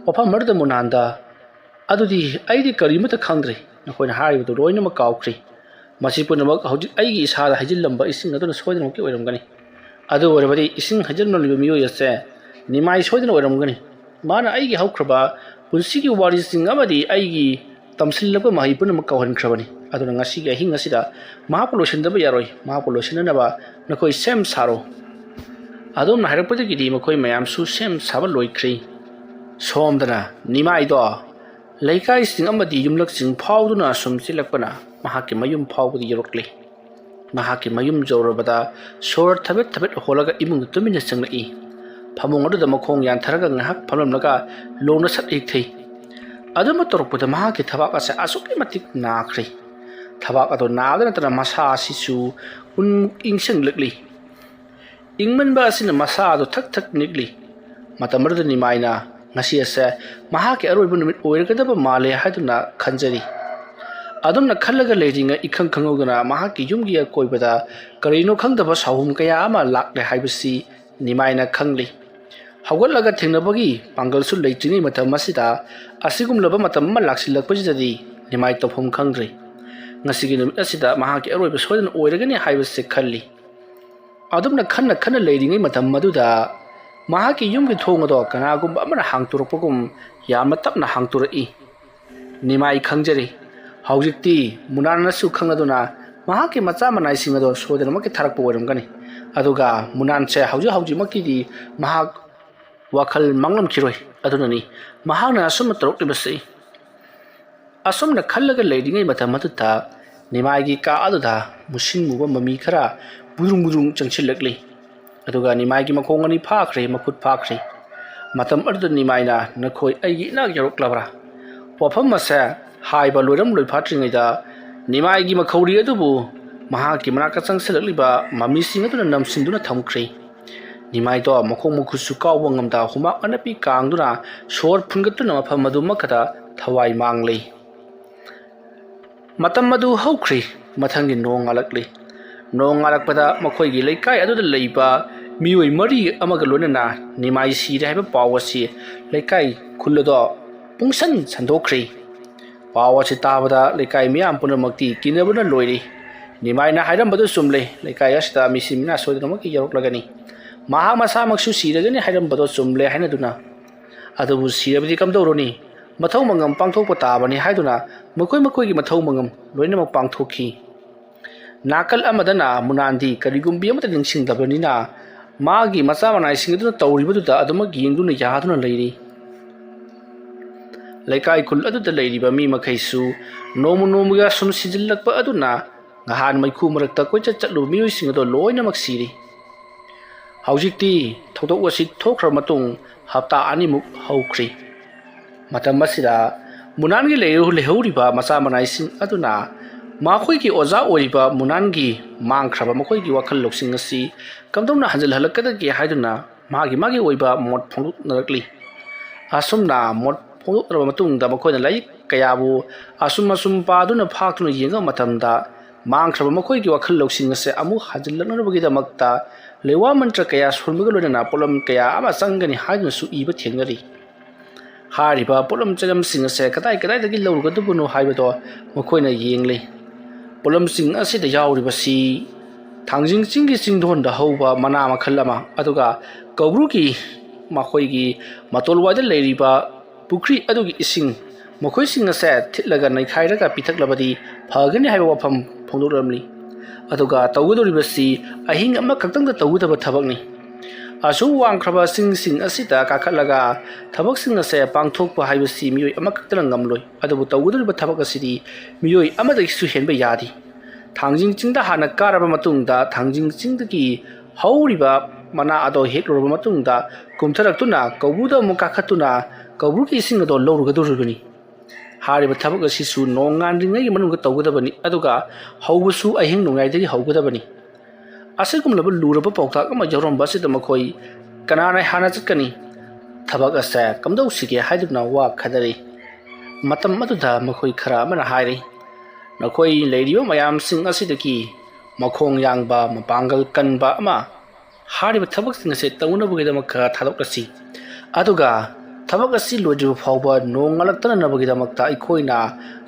ꯋꯥꯐꯝ ꯑꯃꯗ ꯃꯨꯅꯥꯟꯗ, "ꯑꯗꯨꯗꯤ ꯑꯩꯗꯤ ꯀꯔꯤꯃꯠꯇ ꯈꯪꯗ꯭ꯔꯦ, ꯅꯈꯣꯏꯅ ꯍꯥꯏꯔꯤꯕꯗꯨ ꯂꯣꯏꯅꯃꯛ ꯀꯥꯎꯈ꯭ꯔꯦ꯫ ꯃꯁꯤ ꯄꯨꯝꯅꯃꯛ ꯍꯧꯖꯤꯛ ꯑꯩꯒꯤ ꯏꯁꯥꯗ ꯍꯩꯖꯤꯜꯂꯝꯕ ꯏꯁꯤꯡ ꯑꯗꯨꯅ ꯁꯣꯏꯗꯅꯃꯛꯀꯤ ꯑꯣꯏꯔꯝꯒꯅꯤ꯫ ꯑꯗꯨ ꯑꯣꯏꯔꯕꯗꯤ ꯏꯁꯤꯡ ꯍꯩꯖꯤꯜꯂꯝꯂꯤꯕ ꯃꯤꯑꯣꯏ ꯑꯁꯦ ꯅꯤꯃꯥꯏ ꯁꯣꯏꯗꯅ ꯑꯣꯏꯔꯝꯒꯅꯤ꯫ ꯃꯥꯅ ꯑꯩꯒꯤ ꯍꯧꯈ꯭ꯔꯕ ꯄꯨꯟꯁꯤꯒꯤ ꯋꯥꯔꯤꯁꯤꯡ ꯑꯃꯗꯤ ꯑꯩꯒꯤ ꯇꯝꯁꯤꯜꯂꯛꯄ ꯃꯍꯩ ꯄꯨꯝꯅꯃꯛ ꯀꯥꯎꯍꯟꯈ꯭ꯔꯕꯅꯤ꯫ ꯑꯗꯨꯅ ꯉꯁꯤꯒꯤ ꯑꯍꯤꯡ ꯑꯁꯤꯗ ꯃꯍꯥꯛꯄꯨ ꯂꯣꯏꯁꯤꯟꯗꯕ ꯌꯥꯔꯣꯏ꯫ ꯃꯍꯥꯛꯄꯨ ꯂꯣꯏꯁꯤꯟꯅꯅꯕ ꯅꯈꯣꯏ ꯁꯦꯝ ꯁꯥꯔꯣ꯫" ꯑꯗꯨꯝꯅ ꯍꯥꯏꯔꯛꯄꯗꯒꯤꯗꯤ ꯃꯈꯣꯏ ꯃꯌꯥꯝꯁꯨ ꯁꯦꯝ ꯁꯥꯕ ꯂꯣꯏꯈ꯭ꯔꯦ꯫ ꯁꯣꯝꯗꯅ ꯅꯤꯃꯥꯏꯗꯣ ꯂꯩꯀꯥꯏꯁꯤꯡ ꯑꯃꯗꯤ ꯌꯨꯝꯂꯛꯁꯤꯡ ꯐꯥꯎꯗꯨꯅ ꯁꯨꯝ ꯆꯦꯜꯂꯛꯄꯅ ꯃꯍꯥꯛꯀꯤ ꯃꯌꯨꯝ ꯐꯥꯎꯕꯗ ꯌꯧꯔꯛꯂꯦ꯫ ꯃꯍꯥꯛꯀꯤ ꯃꯌꯨꯝ ꯌꯧꯔꯕꯗ ꯁꯣꯔ ꯊꯕꯦꯠ ꯊꯕꯦꯠ ꯍꯣꯜꯂꯒ ꯏꯃꯨꯡꯗ ꯇꯨꯃꯤꯟꯅ ꯆꯪꯂꯛꯏ꯫ ꯐꯃꯨꯡ ꯑꯗꯨꯗ ꯃꯈꯣꯡ ꯌꯥꯟꯊꯔꯒ ꯉꯥꯏꯍꯥꯛ ꯐꯝꯂꯝꯂꯒ ꯂꯣꯡꯅ ꯁꯠ ꯍꯤꯛꯊꯩ꯫ ꯑꯗꯨꯝꯅ ꯇꯧꯔꯛꯄꯗ ꯃꯍꯥꯛꯀꯤ ꯊꯕꯥꯛ ꯑꯁꯦ ꯑꯁꯨꯛꯀꯤ ꯃꯇꯤꯛ ꯅꯥꯈ꯭ꯔꯦ꯫ ꯊꯕꯥꯛ ꯑꯗꯨ ꯅꯥꯕꯗ ꯅꯠꯇꯅ ꯃꯁꯥ ꯑꯁꯤꯁꯨ ꯎꯟꯃꯨꯛ ꯏꯪꯁꯤꯜꯂꯛꯂꯤ꯫ ꯏꯪꯃꯟꯕ ꯑꯁꯤꯅ ꯃꯁꯥ ꯑꯗꯨ ꯊꯛ ꯊꯛ ꯅꯤꯛꯂꯤ꯫ ꯃꯇꯝ ꯑꯗꯨꯗ ꯅꯤꯃꯥꯏꯅ ꯉꯁꯤ ꯑꯁꯦ ꯃꯍꯥꯛꯀꯤ ꯑꯔꯣꯏꯕ ꯅꯨꯃꯤꯠ ꯑꯣꯏꯔꯒꯗꯕ ꯃꯥꯜꯂꯦ ꯍꯥꯏꯗꯨꯅ ꯈꯟꯖꯔꯤ꯫ ꯑꯗꯨꯝꯅ ꯈꯜꯂꯒ ꯂꯩꯔꯤꯉꯩ ꯏꯈꯪ ꯈꯪꯍꯧꯗꯅ ꯃꯍꯥꯛꯀꯤ ꯌꯨꯝꯒꯤ ꯑꯀꯣꯏꯕꯗ ꯀꯔꯤꯅꯣ ꯈꯪꯗꯕ ꯁꯥꯎꯍꯨꯝ ꯀꯌꯥ ꯑꯃ ꯂꯥꯛꯂꯦ ꯍꯥꯏꯕꯁꯤ ꯅꯤꯃꯥꯏꯅ ꯈꯪꯂꯤ꯫ ꯍꯧꯒꯠꯂꯒ ꯊꯦꯡꯅꯕꯒꯤ ꯄꯥꯡꯒꯜꯁꯨ ꯂꯩꯇ꯭ꯔꯤꯉꯩ ꯃꯇꯝ ꯑꯁꯤꯗ ꯑꯁꯤꯒꯨꯝꯂꯕ ꯃꯇꯝ ꯑꯃ ꯂꯥꯛꯁꯤꯜꯂꯛꯄꯁꯤꯗꯗꯤ ꯅꯤꯃꯥꯏ ꯇꯧꯐꯝ ꯈꯪꯗ꯭ꯔꯦ꯫ ꯉꯁꯤꯒꯤ ꯅꯨꯃꯤꯠ ꯑꯁꯤꯗ ꯃꯍꯥꯛꯀꯤ ꯑꯔꯣꯏꯕ ꯁꯣꯏꯗꯅ ꯑꯣꯏꯔꯒꯅꯤ ꯍꯥꯏꯕꯁꯦ ꯈꯜꯂꯤ꯫ ꯑꯗꯨꯝꯅ ꯈꯟꯅ ꯈꯟꯅ ꯂꯩꯔꯤꯉꯩ ꯃꯇꯝ ꯑꯗꯨꯗ ꯃꯍꯥꯛꯀꯤ ꯌꯨꯝꯒꯤ ꯊꯣꯡ ꯑꯗꯣ ꯀꯅꯥꯒꯨꯝꯕ ꯑꯃꯅ ꯍꯥꯡꯇꯣꯔꯛꯄꯒꯨꯝ ꯌꯥꯝꯅ ꯇꯞꯅ ꯍꯥꯡꯇꯣꯔꯛꯏ꯫ ꯅꯤꯃꯥꯏ ꯈꯪꯖꯔꯤ꯫ ꯍꯧꯖꯤꯛꯇꯤ ꯃꯨꯅꯥꯟꯅꯁꯨ ꯈꯪꯂꯗꯨꯅ ꯃꯍꯥꯛꯀꯤ ꯃꯆꯥ ꯃꯅꯥꯏꯁꯤꯡ ꯑꯗꯣ ꯁꯣꯏꯗꯅꯃꯛꯀꯤ ꯊꯥꯔꯛꯄ ꯑꯣꯏꯔꯝꯒꯅꯤ꯫ ꯑꯗꯨꯒ ꯃꯨꯅꯥꯟꯁꯦ ꯍꯧꯖꯤꯛ ꯍꯧꯖꯤꯛꯃꯛꯀꯤꯗꯤ ꯃꯍꯥꯛ ꯋꯥꯈꯜ ꯃꯥꯡꯂꯝꯈꯤꯔꯣꯏ꯫ ꯑꯗꯨꯅꯅꯤ ꯃꯍꯥꯛꯅ ꯑꯁꯨꯝꯅ ꯇꯧꯔꯛꯂꯤꯕꯁꯤ꯫ ꯑꯁꯨꯝꯅ ꯈꯜꯂꯒ ꯂꯩꯔꯤꯉꯩ ꯃꯇꯝ ꯑꯗꯨꯗ ꯅꯤꯃꯥꯏꯒꯤ ꯀꯥ ꯑꯗꯨꯗ ꯃꯨꯁꯤꯟ ꯃꯨꯕ ꯃꯃꯤ ꯈꯔ ꯕꯨꯗ꯭ꯔꯨꯡ ꯕꯨꯗ꯭ꯔꯨꯡ ꯆꯪꯁꯤꯜꯂꯛꯂꯤ꯫ ꯑꯗꯨꯒ ꯅꯤꯃꯥꯏꯒꯤ ꯃꯈꯣꯡ ꯑꯅꯤ ꯐꯥꯈ꯭ꯔꯦ, ꯃꯈꯨꯠ ꯐꯥꯈ꯭ꯔꯦ꯫ ꯃꯇꯝ ꯑꯗꯨꯗ ꯅꯤꯃꯥꯏꯅ, "ꯅꯈꯣꯏ ꯑꯩꯒꯤ ꯏꯅꯥꯛ ꯌꯧꯔꯛꯂꯕ꯭ꯔꯥ?" ꯋꯥꯐꯝ ꯑꯁꯦ ꯍꯥꯏꯕ ꯂꯣꯏꯔꯝ ꯂꯣꯏꯐꯥꯠꯇ꯭ꯔꯤꯉꯩꯗ ꯅꯤꯃꯥꯏꯒꯤ ꯃꯈꯧꯔꯤ ꯑꯗꯨꯕꯨ ꯃꯍꯥꯛꯀꯤ ꯃꯅꯥꯛꯇ ꯆꯪꯁꯤꯜꯂꯛꯂꯤꯕ ꯃꯃꯤꯁꯤꯡ ꯑꯗꯨꯅ ꯅꯝꯁꯤꯟꯗꯨꯅ ꯊꯝꯈ꯭ꯔꯦ꯫ ꯅꯤꯃꯥꯏꯗꯣ ꯃꯈꯣꯡ ꯃꯈꯨꯠꯁꯨ ꯀꯥꯎꯕ ꯉꯝꯗ ꯍꯨꯃꯥꯡ ꯑꯅꯞꯄꯤ ꯀꯥꯡꯗꯨꯅ ꯁꯣꯔ ꯐꯨꯟꯒꯠꯇꯨꯅ ꯃꯐꯝ ꯑꯗꯨꯃꯛꯈꯛꯇ ꯊꯋꯥꯏ ꯃꯥꯡꯂꯤ꯫ ꯃꯇꯝ ꯑꯗꯨ ꯍꯧꯈ꯭ꯔꯤ꯫ ꯃꯊꯪꯒꯤ ꯅꯣꯡ ꯉꯥꯜꯂꯛꯂꯤ꯫ ꯅꯣꯡ ꯉꯥꯜꯂꯛꯄꯗ ꯃꯈꯣꯏꯒꯤ ꯂꯩꯀꯥꯏ ꯑꯗꯨꯗ ꯂꯩꯕ ꯃꯤꯑꯣꯏ ꯃꯔꯤ ꯑꯃꯒ ꯂꯣꯏꯅꯅ ꯅꯤꯃꯥꯏ ꯁꯤꯔꯦ ꯍꯥꯏꯕ ꯄꯥꯎ ꯑꯁꯤ ꯂꯩꯀꯥꯏ ꯈꯨꯜ ꯑꯗꯣ ꯄꯨꯡꯁꯟ ꯁꯟꯗꯣꯛꯈ꯭ꯔꯦ꯫ ꯄꯥꯎ ꯑꯁꯤ ꯇꯥꯕꯗ ꯂꯩꯀꯥꯏ ꯃꯤꯌꯥꯝ ꯄꯨꯝꯅꯃꯛꯇꯤ ꯀꯤꯅꯕꯅ ꯂꯣꯏꯔꯤ꯫ ꯅꯤꯃꯥꯏꯅ ꯍꯥꯏꯔꯝꯕꯗꯨ ꯆꯨꯝꯂꯦ, ꯂꯩꯀꯥꯏ ꯑꯁꯤꯗ ꯃꯤꯁꯤ ꯃꯤꯅꯥ ꯁꯣꯏꯗꯅꯃꯛꯀꯤ ꯌꯧꯔꯛꯂꯒꯅꯤ꯫ ꯃꯍꯥꯛ ꯃꯁꯥꯃꯛꯁꯨ ꯁꯤꯔꯒꯅꯤ ꯍꯥꯏꯔꯝꯕꯗꯣ ꯆꯨꯝꯂꯦ ꯍꯥꯏꯅꯗꯨꯅ, ꯑꯗꯨꯕꯨ ꯁꯤꯔꯕꯗꯤ ꯀꯝꯗꯧꯔꯨꯅꯤ? ꯃꯊꯧ ꯃꯉꯝ ꯄꯥꯡꯊꯣꯛꯄ ꯇꯥꯕꯅꯤ ꯍꯥꯏꯗꯨꯅ ꯃꯈꯣꯏ ꯃꯈꯣꯏꯒꯤ ꯃꯊꯧ ꯃꯉꯝ ꯂꯣꯏꯅꯃꯛ ꯄꯥꯡꯊꯣꯛꯈꯤ꯫ ꯅꯥꯀꯜ ꯑꯃꯗꯅ ꯃꯨꯅꯥꯟꯗꯤ ꯀꯔꯤꯒꯨꯝꯕꯤ ꯑꯃꯠꯇ ꯅꯤꯡꯁꯤꯡꯗꯕꯅꯤꯅ ꯃꯥꯒꯤ ꯃꯆꯥ ꯃꯅꯥꯏꯁꯤꯡ ꯑꯗꯨꯅ ꯇꯧꯔꯤꯕꯗꯨꯗ ꯑꯗꯨꯃꯛ ꯌꯦꯡꯗꯨꯅ ꯌꯥꯗꯨꯅ ꯂꯩꯔꯤ꯫ ꯂꯩꯀꯥꯏ ꯈꯨꯜ ꯑꯗꯨꯗ ꯂꯩꯔꯤꯕ ꯃꯤ ꯃꯈꯩꯁꯨ ꯅꯣꯡꯃ ꯅꯣꯡꯃꯒꯤ ꯑꯁꯨꯝ ꯁꯤꯖꯤꯜꯂꯛꯄ ꯑꯗꯨꯅ ꯅꯍꯥꯟ ꯃꯩꯈꯨ ꯃꯔꯛꯇ ꯀꯣꯏꯆꯠ ꯆꯠꯂꯨꯕ ꯃꯤꯑꯣꯏꯁꯤꯡ ꯑꯗꯣ ꯂꯣꯏꯅꯃꯛ ꯁꯤꯔꯤ꯫ ꯍꯧꯖꯤꯛꯇꯤ ꯊꯧꯗꯣꯛ ꯑꯁꯤ ꯊꯣꯛꯈ꯭ꯔ ꯃꯇꯨꯡ ꯍꯞꯇꯥ ꯑꯅꯤꯃꯨꯛ ꯍꯧꯈ꯭ꯔꯦ꯫ ꯃꯇꯝ ꯑꯁꯤꯗ ꯃꯨꯅꯥꯟꯒꯤ ꯂꯩꯔ-, ꯂꯩꯍꯧꯔꯤꯕ ꯃꯆꯥ ꯃꯅꯥꯏꯁꯤꯡ ꯑꯗꯨꯅ ꯃꯈꯣꯏꯒꯤ ꯑꯣꯖꯥ ꯑꯣꯏꯔꯤꯕ ꯃꯨꯅꯥꯟꯒꯤ ꯃꯥꯡꯈ꯭ꯔꯕ ꯃꯈꯣꯏꯒꯤ ꯋꯥꯈꯜ ꯂꯧꯁꯤꯡ ꯑꯁꯤ ꯀꯝꯗꯧꯅ ꯍꯟꯖꯤꯜꯍꯜꯂꯛꯀꯗꯒꯦ ꯍꯥꯏꯗꯨꯅ ꯃꯥꯒꯤ ꯃꯥꯒꯤ ꯑꯣꯏꯕ ꯃꯣꯠ ꯐꯣꯡꯗꯣꯛꯅꯔꯛꯂꯤ꯫ ꯑꯁꯨꯝꯅ ꯃꯣꯠ ꯐꯣꯡꯗꯣꯛꯅꯔꯕ ꯃꯇꯨꯡꯗ ꯃꯈꯣꯏꯅ ꯂꯥꯏꯔꯤꯛ ꯀꯌꯥꯕꯨ ꯑꯁꯨꯝ ꯑꯁꯨꯝ ꯄꯥꯗꯨꯅ ꯐꯥꯛꯇꯨꯅ ꯌꯦꯡꯕ ꯃꯇꯝꯗ ꯃꯥꯡꯈ꯭ꯔꯕ ꯃꯈꯣꯏꯒꯤ ꯋꯥꯈꯜ ꯂꯧꯁꯤꯡ ꯑꯁꯦ ꯑꯃꯨꯛ ꯍꯟꯖꯤꯜꯂꯛꯅꯕꯒꯤꯗꯃꯛꯇ ꯂꯩꯋꯥ ꯃꯟꯇ꯭ꯔ ꯀꯌꯥ ꯁꯣꯟꯕꯒ ꯂꯣꯏꯅꯅ ꯄꯣꯠꯂꯝ ꯀꯌꯥ ꯑꯃ ꯆꯪꯒꯅꯤ ꯍꯥꯏꯗꯨꯅꯁꯨ ꯏꯕ ꯊꯦꯡꯅꯔꯤ꯫ ꯍꯥꯏꯔꯤꯕ ꯄꯣꯠꯂꯝ ꯆꯩꯂꯝꯁꯤꯡ ꯑꯁꯦ ꯀꯗꯥꯏ ꯀꯗꯥꯏꯗꯒꯤ ꯂꯧꯔꯨꯒꯗꯕꯅꯣ ꯍꯥꯏꯕꯗꯣ ꯃꯈꯣꯏꯅ ꯌꯦꯡꯂꯤ꯫ ꯄꯣꯠꯂꯝꯁꯤꯡ ꯑꯁꯤꯗ ꯌꯥꯎꯔꯤꯕꯁꯤ ꯊꯥꯡꯖꯤꯡ ꯆꯤꯡꯒꯤ ꯆꯤꯡꯗꯣꯟꯗ ꯍꯧꯕ ꯃꯅꯥ ꯃꯈꯜ ꯑꯃ, ꯑꯗꯨꯒ ꯀꯧꯕ꯭ꯔꯨꯒꯤ ꯃꯈꯣꯏꯒꯤ ꯃꯇꯣꯜꯋꯥꯏꯗ ꯂꯩꯔꯤꯕ ꯄꯨꯈ꯭ꯔꯤ ꯑꯗꯨꯒꯤ ꯏꯁꯤꯡ, ꯃꯈꯣꯏꯁꯤꯡ ꯑꯁꯦ ꯊꯤꯠꯂꯒ ꯅꯩꯈꯥꯏꯔꯒ ꯄꯤꯊꯛꯂꯕꯗꯤ ꯐꯒꯅꯤ ꯍꯥꯏꯕ ꯋꯥꯐꯝ ꯐꯣꯡꯗꯣꯛꯂꯝꯂꯤ꯫ ꯑꯗꯨꯒ ꯇꯧꯒꯗꯧꯔꯤꯕꯁꯤ ꯑꯍꯤꯡ ꯑꯃꯈꯛꯇꯪꯗ ꯇꯧꯒꯗꯕ ꯊꯕꯛꯅꯤ꯫ ꯑꯁꯨꯛ ꯋꯥꯡꯈ꯭ꯔꯕ ꯆꯤꯡꯁꯤꯡ ꯑꯁꯤꯗ ꯀꯥꯈꯠꯂꯒ ꯊꯕꯛꯁꯤꯡ ꯑꯁꯦ ꯄꯥꯡꯊꯣꯛꯄ ꯍꯥꯏꯕꯁꯤ ꯃꯤꯑꯣꯏ ꯑꯃꯈꯛꯇꯅ ꯉꯝꯂꯣꯏ, ꯑꯗꯨꯕꯨ ꯇꯧꯒꯗꯧꯔꯤꯕ ꯊꯕꯛ ꯑꯁꯤꯗꯤ ꯃꯤꯑꯣꯏ ꯑꯃꯗꯒꯤꯁꯨ ꯍꯦꯟꯕ ꯌꯥꯗꯦ꯫ ꯊꯥꯡꯖꯤꯡ ꯆꯤꯡꯗ ꯍꯥꯟꯅ ꯀꯥꯔꯕ ꯃꯇꯨꯡꯗ ꯊꯥꯡꯖꯤꯡ ꯆꯤꯡꯗꯒꯤ ꯍꯧꯔꯤꯕ ꯃꯅꯥ ꯑꯗꯣ ꯍꯦꯛꯂꯨꯔꯕ ꯃꯇꯨꯡꯗ ꯀꯨꯝꯊꯔꯛꯇꯨꯅ ꯀꯧꯕ꯭ꯔꯨꯗ ꯑꯃꯨꯛ ꯀꯥꯈꯠꯇꯨꯅ ꯀꯧꯕ꯭ꯔꯨꯒꯤ ꯏꯁꯤꯡ ꯑꯗꯣ ꯂꯧꯔꯨꯒꯗꯧꯔꯤꯕꯅꯤ꯫ ꯍꯥꯏꯔꯤꯕ ꯊꯕꯛ ꯑꯁꯤꯁꯨ ꯅꯣꯡ ꯉꯥꯟꯗ꯭ꯔꯤꯉꯩꯒꯤ ꯃꯅꯨꯡꯗ ꯇꯧꯒꯗꯕꯅꯤ, ꯑꯗꯨꯒ ꯍꯧꯕꯁꯨ ꯑꯍꯤꯡ ꯅꯣꯡꯌꯥꯏꯗꯒꯤ ꯍꯧꯒꯗꯕꯅꯤ꯫ ꯑꯁꯤꯒꯨꯝꯂꯕ ꯂꯨꯔꯕ ꯄꯥꯎꯇꯥꯛ ꯑꯃ ꯌꯥꯎꯔꯝꯕ ꯑꯁꯤꯗ ꯃꯈꯣꯏ ꯀꯅꯥꯅ ꯍꯥꯟꯅ ꯆꯠꯀꯅꯤ? ꯊꯕꯛ ꯑꯁꯦ ꯀꯝꯗꯧꯁꯤꯒꯦ ꯍꯥꯏꯗꯨꯅ ꯋꯥ ꯈꯟꯅꯔꯤ꯫ ꯃꯇꯝ ꯑꯗꯨꯗ ꯃꯈꯣꯏ ꯈꯔ ꯑꯃꯅ ꯍꯥꯏꯔꯤ, ꯅꯈꯣꯏ ꯂꯩꯔꯤꯕ ꯃꯌꯥꯝꯁꯤꯡ ꯑꯁꯤꯗꯒꯤ ꯃꯈꯣꯡ ꯌꯥꯡꯕ, ꯃꯄꯥꯡꯒꯜ ꯀꯟꯕ ꯑꯃ ꯍꯥꯏꯔꯤꯕ ꯊꯕꯛꯁꯤꯡ ꯑꯁꯦ ꯇꯧꯅꯕꯒꯤꯗꯃꯛꯇ ꯊꯥꯗꯣꯛꯂꯁꯤ꯫ ꯑꯗꯨꯒ ꯊꯕꯛ ꯑꯁꯤ ꯂꯣꯏꯗ꯭ꯔꯤꯕ ꯐꯥꯎꯕ ꯅꯣꯡ ꯉꯥꯜꯂꯛꯇꯅꯅꯕꯒꯤꯗꯃꯛꯇ ꯑꯩꯈꯣꯏꯅ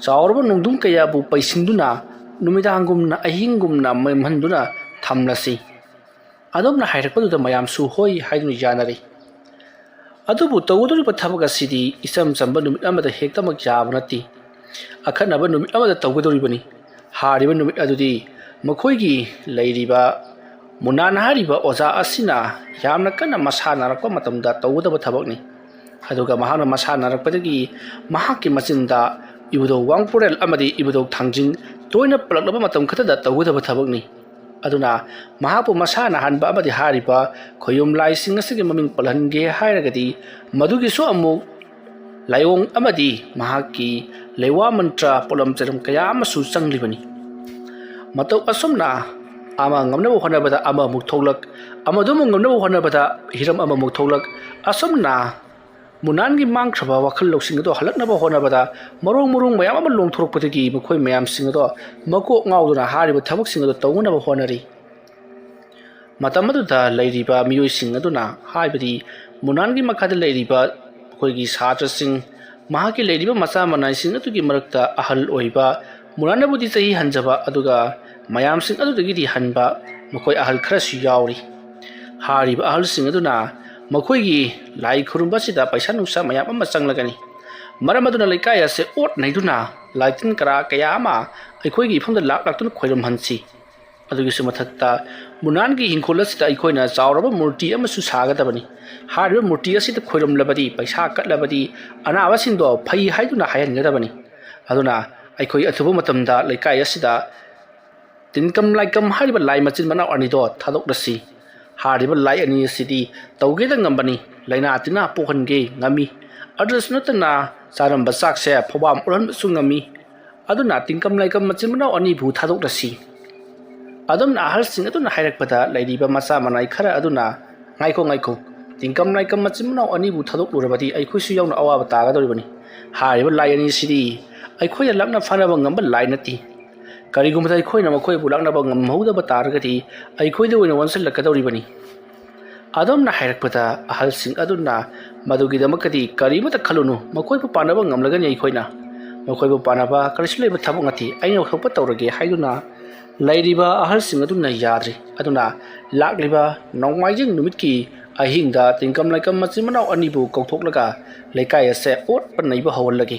ꯆꯥꯎꯔꯕ ꯅꯣꯡꯗꯝ ꯀꯌꯥꯕꯨ ꯄꯩꯁꯤꯟꯗꯨꯅ ꯅꯨꯃꯤꯗꯥꯡꯒꯨꯝꯅ ꯑꯍꯤꯡꯒꯨꯝꯅ ꯃꯝꯍꯟꯗꯨꯅ ꯊꯝꯂꯁꯤ꯫ ꯑꯗꯨꯝꯅ ꯍꯥꯏꯔꯛꯄꯗꯨꯗ ꯃꯌꯥꯝꯁꯨ ꯍꯣꯏ ꯍꯥꯏꯗꯨꯅ ꯌꯥꯅꯔꯦ꯫ ꯑꯗꯨꯕꯨ ꯇꯧꯒꯗꯧꯔꯤꯕ ꯊꯕꯛ ꯑꯁꯤꯗꯤ ꯏꯆꯝ ꯆꯝꯕ ꯅꯨꯃꯤꯠ ꯑꯃꯗ ꯍꯦꯛꯇꯃꯛ ꯌꯥꯕ ꯅꯠꯇꯦ꯫ ꯑꯈꯟꯅꯕ ꯅꯨꯃꯤꯠ ꯑꯃꯗ ꯇꯧꯒꯗꯧꯔꯤꯕꯅꯤ꯫ ꯍꯥꯏꯔꯤꯕ ꯅꯨꯃꯤꯠ ꯑꯗꯨꯗꯤ ꯃꯈꯣꯏꯒꯤ ꯂꯩꯔꯤꯕ ꯃꯨꯅꯥꯟ ꯍꯥꯏꯔꯤꯕ ꯑꯣꯖꯥ ꯑꯁꯤꯅ ꯌꯥꯝꯅ ꯀꯟꯅ ꯃꯁꯥ ꯅꯥꯔꯛꯄ ꯃꯇꯝꯗ ꯇꯧꯒꯗꯕ ꯊꯕꯛꯅꯤ꯫ ꯑꯗꯨꯒ ꯃꯍꯥꯛꯅ ꯃꯁꯥ ꯅꯥꯔꯛꯄꯗꯒꯤ ꯃꯍꯥꯛꯀꯤ ꯃꯆꯤꯟꯗ ꯏꯕꯨꯙꯧ ꯋꯥꯡꯄꯨꯔꯦꯜ ꯑꯃꯗꯤ ꯏꯕꯨꯙꯧ ꯊꯥꯡꯖꯤꯡ ꯇꯣꯏꯅ ꯄꯜꯂꯛꯂꯕ ꯃꯇꯝ ꯈꯛꯇꯗ ꯇꯧꯒꯗꯕ ꯊꯕꯛꯅꯤ꯫ ꯑꯗꯨꯅ ꯃꯍꯥꯛꯄꯨ ꯃꯁꯥ ꯅꯥꯍꯟꯕ ꯑꯃꯗꯤ ꯍꯥꯏꯔꯤꯕ ꯈꯣꯌꯨꯝ ꯂꯥꯏꯁꯤꯡ ꯑꯁꯤꯒꯤ ꯃꯃꯤꯡ ꯄꯜꯍꯟꯒꯦ ꯍꯥꯏꯔꯒꯗꯤ ꯃꯗꯨꯒꯤꯁꯨ ꯑꯃꯨꯛ ꯂꯥꯏꯑꯣꯡ ꯑꯃꯗꯤ ꯃꯍꯥꯛꯀꯤ ꯂꯩꯋꯥ ꯃꯟꯇ꯭ꯔ ꯄꯣꯠꯂꯝ ꯆꯩꯂꯝ ꯀꯌꯥ ꯑꯃꯁꯨ ꯆꯪꯂꯤꯕꯅꯤ꯫ ꯃꯇꯧ ꯑꯁꯨꯝꯅ ꯑꯃ ꯉꯝꯅꯕ ꯍꯣꯠꯅꯕꯗ ꯑꯃꯃꯨꯛ ꯊꯣꯛꯂꯛ, ꯑꯃꯗꯨꯃꯨꯛ ꯉꯝꯅꯕ ꯍꯣꯠꯅꯕꯗ ꯍꯤꯔꯝ ꯑꯃꯃꯨꯛ ꯊꯣꯛꯂꯛ, ꯑꯁꯨꯝꯅ ꯃꯨꯅꯥꯟꯒꯤ ꯃꯥꯡꯈ꯭ꯔꯕ ꯋꯥꯈꯜ ꯂꯧꯁꯤꯡ ꯑꯗꯨ ꯍꯜꯂꯛꯅꯕ ꯍꯣꯠꯅꯕꯗ ꯃꯔꯣꯡ ꯃꯔꯣꯡ ꯃꯌꯥꯝ ꯑꯃ ꯂꯣꯡꯊꯣꯔꯛꯄꯗꯒꯤ ꯃꯈꯣꯏ ꯃꯌꯥꯝꯁꯤꯡ ꯑꯗꯣ ꯃꯀꯣꯛ ꯉꯥꯎꯗꯨꯅ ꯍꯥꯏꯔꯤꯕ ꯊꯕꯛꯁꯤꯡ ꯑꯗꯨ ꯇꯧꯅꯅꯕ ꯍꯣꯠꯅꯔꯤ꯫ ꯃꯇꯝ ꯑꯗꯨꯗ ꯂꯩꯔꯤꯕ ꯃꯤꯑꯣꯏꯁꯤꯡ ꯑꯗꯨꯅ, ꯍꯥꯏꯕꯗꯤ ꯃꯨꯅꯥꯟꯒꯤ ꯃꯈꯥꯗ ꯂꯩꯔꯤꯕ ꯑꯩꯈꯣꯏꯒꯤ ꯁꯥꯇ꯭ꯔꯁꯤꯡ, ꯃꯍꯥꯛꯀꯤ ꯂꯩꯔꯤꯕ ꯃꯆꯥ ꯃꯅꯥꯏꯁꯤꯡ ꯑꯗꯨꯒꯤ ꯃꯔꯛꯇ ꯑꯍꯜ ꯑꯣꯏꯕ, ꯃꯨꯅꯥꯟꯅꯕꯨꯗꯤ ꯆꯍꯤ ꯍꯟꯖꯕ, ꯑꯗꯨꯒ ꯃꯌꯥꯝꯁꯤꯡ ꯑꯗꯨꯗꯒꯤꯗꯤ ꯍꯟꯕ ꯃꯈꯣꯏ ꯑꯍꯜ ꯈꯔꯁꯨ ꯌꯥꯎꯔꯤ꯫ ꯍꯥꯏꯔꯤꯕ ꯑꯍꯜꯁꯤꯡ ꯑꯗꯨꯅ ꯃꯈꯣꯏꯒꯤ ꯂꯥꯏ ꯈꯨꯔꯨꯝꯕ ꯑꯁꯤꯗ ꯄꯩꯁꯥ ꯅꯨꯡꯁꯥ ꯃꯌꯥꯝ ꯑꯃ ꯆꯪꯂꯒꯅꯤ꯫ ꯃꯔꯝ ꯑꯗꯨꯅ ꯂꯩꯀꯥꯏ ꯑꯁꯦ ꯑꯣꯠ ꯅꯩꯗꯨꯅ ꯂꯥꯏꯇꯤꯟ ꯀꯔꯥ ꯀꯌꯥ ꯑꯃ ꯑꯩꯈꯣꯏꯒꯤ ꯏꯐꯝꯗ ꯂꯥꯛ ꯂꯥꯛꯇꯨꯅ ꯈꯣꯏꯔꯝꯍꯟꯁꯤ꯫ ꯑꯗꯨꯒꯤꯁꯨ ꯃꯊꯛꯇ ꯃꯨꯅꯥꯟꯒꯤ ꯏꯪꯈꯣꯜ ꯑꯁꯤꯗ ꯑꯩꯈꯣꯏꯅ ꯆꯥꯎꯔꯕ ꯃꯨꯔꯇꯤ ꯑꯃꯁꯨ ꯁꯥꯒꯗꯕꯅꯤ꯫ ꯍꯥꯏꯔꯤꯕ ꯃꯨꯔꯇꯤ ꯑꯁꯤꯗ ꯈꯣꯏꯔꯝꯂꯕꯗꯤ, ꯄꯩꯁꯥ ꯀꯠꯂꯕꯗꯤ ꯑꯅꯥꯕꯁꯤꯡꯗꯣ ꯐꯩ ꯍꯥꯏꯗꯨꯅ ꯍꯥꯏꯍꯟꯒꯗꯕꯅꯤ꯫ ꯑꯗꯨꯅ ꯑꯩꯈꯣꯏ ꯑꯊꯨꯕ ꯃꯇꯝꯗ ꯂꯩꯀꯥꯏ ꯑꯁꯤꯗ ꯇꯤꯟꯀꯝ ꯂꯥꯏꯀꯝ ꯍꯥꯏꯔꯤꯕ ꯂꯥꯏ ꯃꯆꯤꯟ ꯃꯅꯥꯎ ꯑꯅꯤꯗꯣ ꯊꯥꯗꯣꯛꯂꯁꯤ꯫ ꯍꯥꯏꯔꯤꯕ ꯂꯥꯏ ꯑꯅꯤ ꯑꯁꯤꯗꯤ ꯇꯧꯒꯦꯗ ꯉꯝꯕꯅꯤ, ꯂꯥꯏꯅꯥ ꯇꯤꯟꯅꯥ ꯄꯣꯛꯍꯟꯒꯦ ꯉꯝꯃꯤ꯫ ꯑꯗꯨꯗꯁꯨ ꯅꯠꯇꯅ ꯆꯥꯔꯝꯕ ꯆꯥꯛꯁꯦ ꯐꯧꯕꯥꯝ ꯑꯣꯜꯍꯟꯕꯁꯨ ꯉꯝꯃꯤ꯫ ꯑꯗꯨꯅ ꯇꯤꯟꯀꯝ ꯂꯥꯏꯀꯝ ꯃꯆꯤꯟ ꯃꯅꯥꯎ ꯑꯅꯤꯕꯨ ꯊꯥꯗꯣꯛꯂꯁꯤ꯫ ꯑꯗꯨꯝꯅ ꯑꯍꯜꯁꯤꯡ ꯑꯗꯨꯅ ꯍꯥꯏꯔꯛꯄꯗ ꯂꯩꯔꯤꯕ ꯃꯆꯥ ꯃꯅꯥꯏ ꯈꯔ ꯑꯗꯨꯅ, "ꯉꯥꯏꯈꯣ, ꯉꯥꯏꯈꯣ, ꯇꯤꯟꯀꯝ ꯂꯥꯏꯀꯝ ꯃꯆꯤꯟ ꯃꯅꯥꯎ ꯑꯅꯤꯕꯨ ꯊꯥꯗꯣꯛꯂꯨꯔꯕꯗꯤ ꯑꯩꯈꯣꯏꯁꯨ ꯌꯥꯎꯅ ꯑꯋꯥꯕ ꯇꯥꯒꯗꯧꯔꯤꯕꯅꯤ꯫ ꯍꯥꯏꯔꯤꯕ ꯂꯥꯏ ꯑꯅꯤꯁꯤꯗꯤ ꯑꯩꯈꯣꯏꯅ ꯂꯥꯛꯅ ꯐꯥꯅꯕ ꯉꯝꯕ ꯂꯥꯏ ꯅꯠꯇꯦ꯫ ꯀꯔꯤꯒꯨꯝꯕꯗ ꯑꯩꯈꯣꯏꯅ ꯃꯈꯣꯏꯕꯨ ꯂꯥꯛꯅꯕ ꯉꯝꯍꯧꯗꯕ ꯇꯥꯔꯒꯗꯤ ꯑꯩꯈꯣꯏꯗ ꯑꯣꯏꯅ ꯑꯣꯟꯁꯤꯜꯂꯛꯀꯗꯧꯔꯤꯕꯅꯤ꯫ ꯑꯗꯣꯝꯅ ꯍꯥꯏꯔꯛꯄꯗ ꯑꯍꯜꯁꯤꯡ ꯑꯗꯨꯅ ꯃꯗꯨꯒꯤꯗꯃꯛꯇꯗꯤ ꯀꯔꯤꯃꯇ ꯈꯜꯂꯨꯅꯨ, ꯃꯈꯣꯏꯕꯨ ꯄꯥꯟꯅꯕ ꯉꯝꯂꯒꯅꯤ ꯑꯩꯈꯣꯏꯅ꯫ ꯃꯈꯣꯏꯕꯨ ꯄꯥꯟꯅꯕ ꯀꯔꯤꯁꯨ ꯂꯩꯕ ꯊꯕꯛ ꯅꯠꯇꯦ, ꯑꯩꯅ ꯊꯣꯛꯄ ꯇꯧꯔꯒꯦ ꯍꯥꯏꯗꯨꯅ ꯂꯩꯔꯤꯕ ꯑꯍꯜꯁꯤꯡ ꯑꯗꯨꯅ ꯌꯥꯗ꯭ꯔꯤ꯫ ꯑꯗꯨꯅ ꯂꯥꯛꯂꯤꯕ ꯅꯣꯡꯃꯥꯏꯖꯤꯡ ꯅꯨꯃꯤꯠꯀꯤ ꯑꯍꯤꯡꯗ ꯇꯤꯡꯀꯝ ꯂꯥꯏꯀꯝ ꯃꯆꯤꯟ ꯃꯅꯥꯎ ꯑꯅꯤꯕꯨ ꯀꯧꯊꯣꯛꯂꯒ ꯂꯩꯀꯥꯏ ꯑꯁꯦ ꯑꯣꯠꯄ ꯅꯩꯕ ꯍꯧꯍꯜꯂꯒꯦ꯫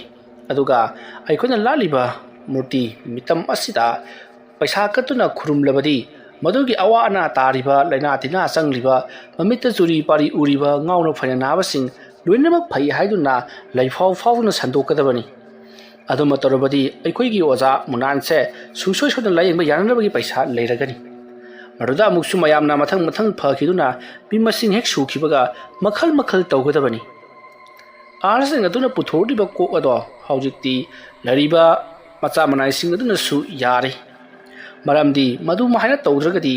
ꯑꯗꯨꯒ ꯑꯩꯈꯣꯏꯅ ꯂꯥꯠꯂꯤꯕ ꯃꯨꯔꯇꯤ ꯃꯤꯇꯝ ꯑꯁꯤꯗ ꯄꯩꯁꯥ ꯀꯠꯇꯨꯅ ꯈꯨꯔꯨꯝꯂꯕꯗꯤ ꯃꯗꯨꯒꯤ ꯑꯋꯥ ꯑꯅꯥ ꯇꯥꯔꯤꯕ, ꯂꯥꯏꯅꯥ ꯇꯤꯟꯅꯥ ꯆꯪꯂꯤꯕ, ꯃꯃꯤꯠꯇ ꯆꯨꯔꯤ ꯄꯥꯔꯤ ꯎꯔꯤꯕ, ꯉꯥꯎꯅ ꯐꯩꯅ ꯅꯥꯕꯁꯤꯡ ꯂꯣꯏꯅꯃꯛ ꯐꯩ ꯍꯥꯏꯗꯨꯅ ꯂꯩꯐꯥꯎ ꯐꯥꯎꯗꯨꯅ ꯁꯟꯗꯣꯛꯀꯗꯕꯅꯤ꯫ ꯑꯗꯨꯃ ꯇꯧꯔꯕꯗꯤ ꯑꯩꯈꯣꯏꯒꯤ ꯑꯣꯖꯥ ꯃꯨꯅꯥꯟꯁꯦ ꯁꯨꯡꯁꯣꯏ ꯁꯣꯏꯗꯅ ꯂꯥꯌꯦꯡꯕ ꯌꯥꯅꯅꯕꯒꯤ ꯄꯩꯁꯥ ꯂꯩꯔꯒꯅꯤ꯫ ꯃꯗꯨꯗ ꯑꯃꯨꯛꯁꯨ ꯃꯌꯥꯝꯅ ꯃꯊꯪ ꯃꯊꯪ ꯐꯈꯤꯗꯨꯅ ꯃꯤ ꯃꯁꯤꯡ ꯍꯦꯛ ꯁꯨꯈꯤꯕꯒ ꯃꯈꯜ ꯃꯈꯜ ꯇꯧꯒꯗꯕꯅꯤ꯫ ꯑꯍꯜꯁꯤꯡ ꯑꯗꯨꯅ ꯄꯨꯊꯣꯔꯛꯂꯤꯕ ꯀꯣꯛ ꯑꯗꯣ ꯍꯧꯖꯤꯛꯇꯤ ꯂꯩꯔꯤꯕ ꯃꯆꯥ ꯃꯅꯥꯏꯁꯤꯡ ꯑꯗꯨꯅꯁꯨ ꯌꯥꯔꯦ꯫ ꯃꯔꯝꯗꯤ ꯃꯗꯨꯃ ꯍꯥꯏꯅ ꯇꯧꯗ꯭ꯔꯒꯗꯤ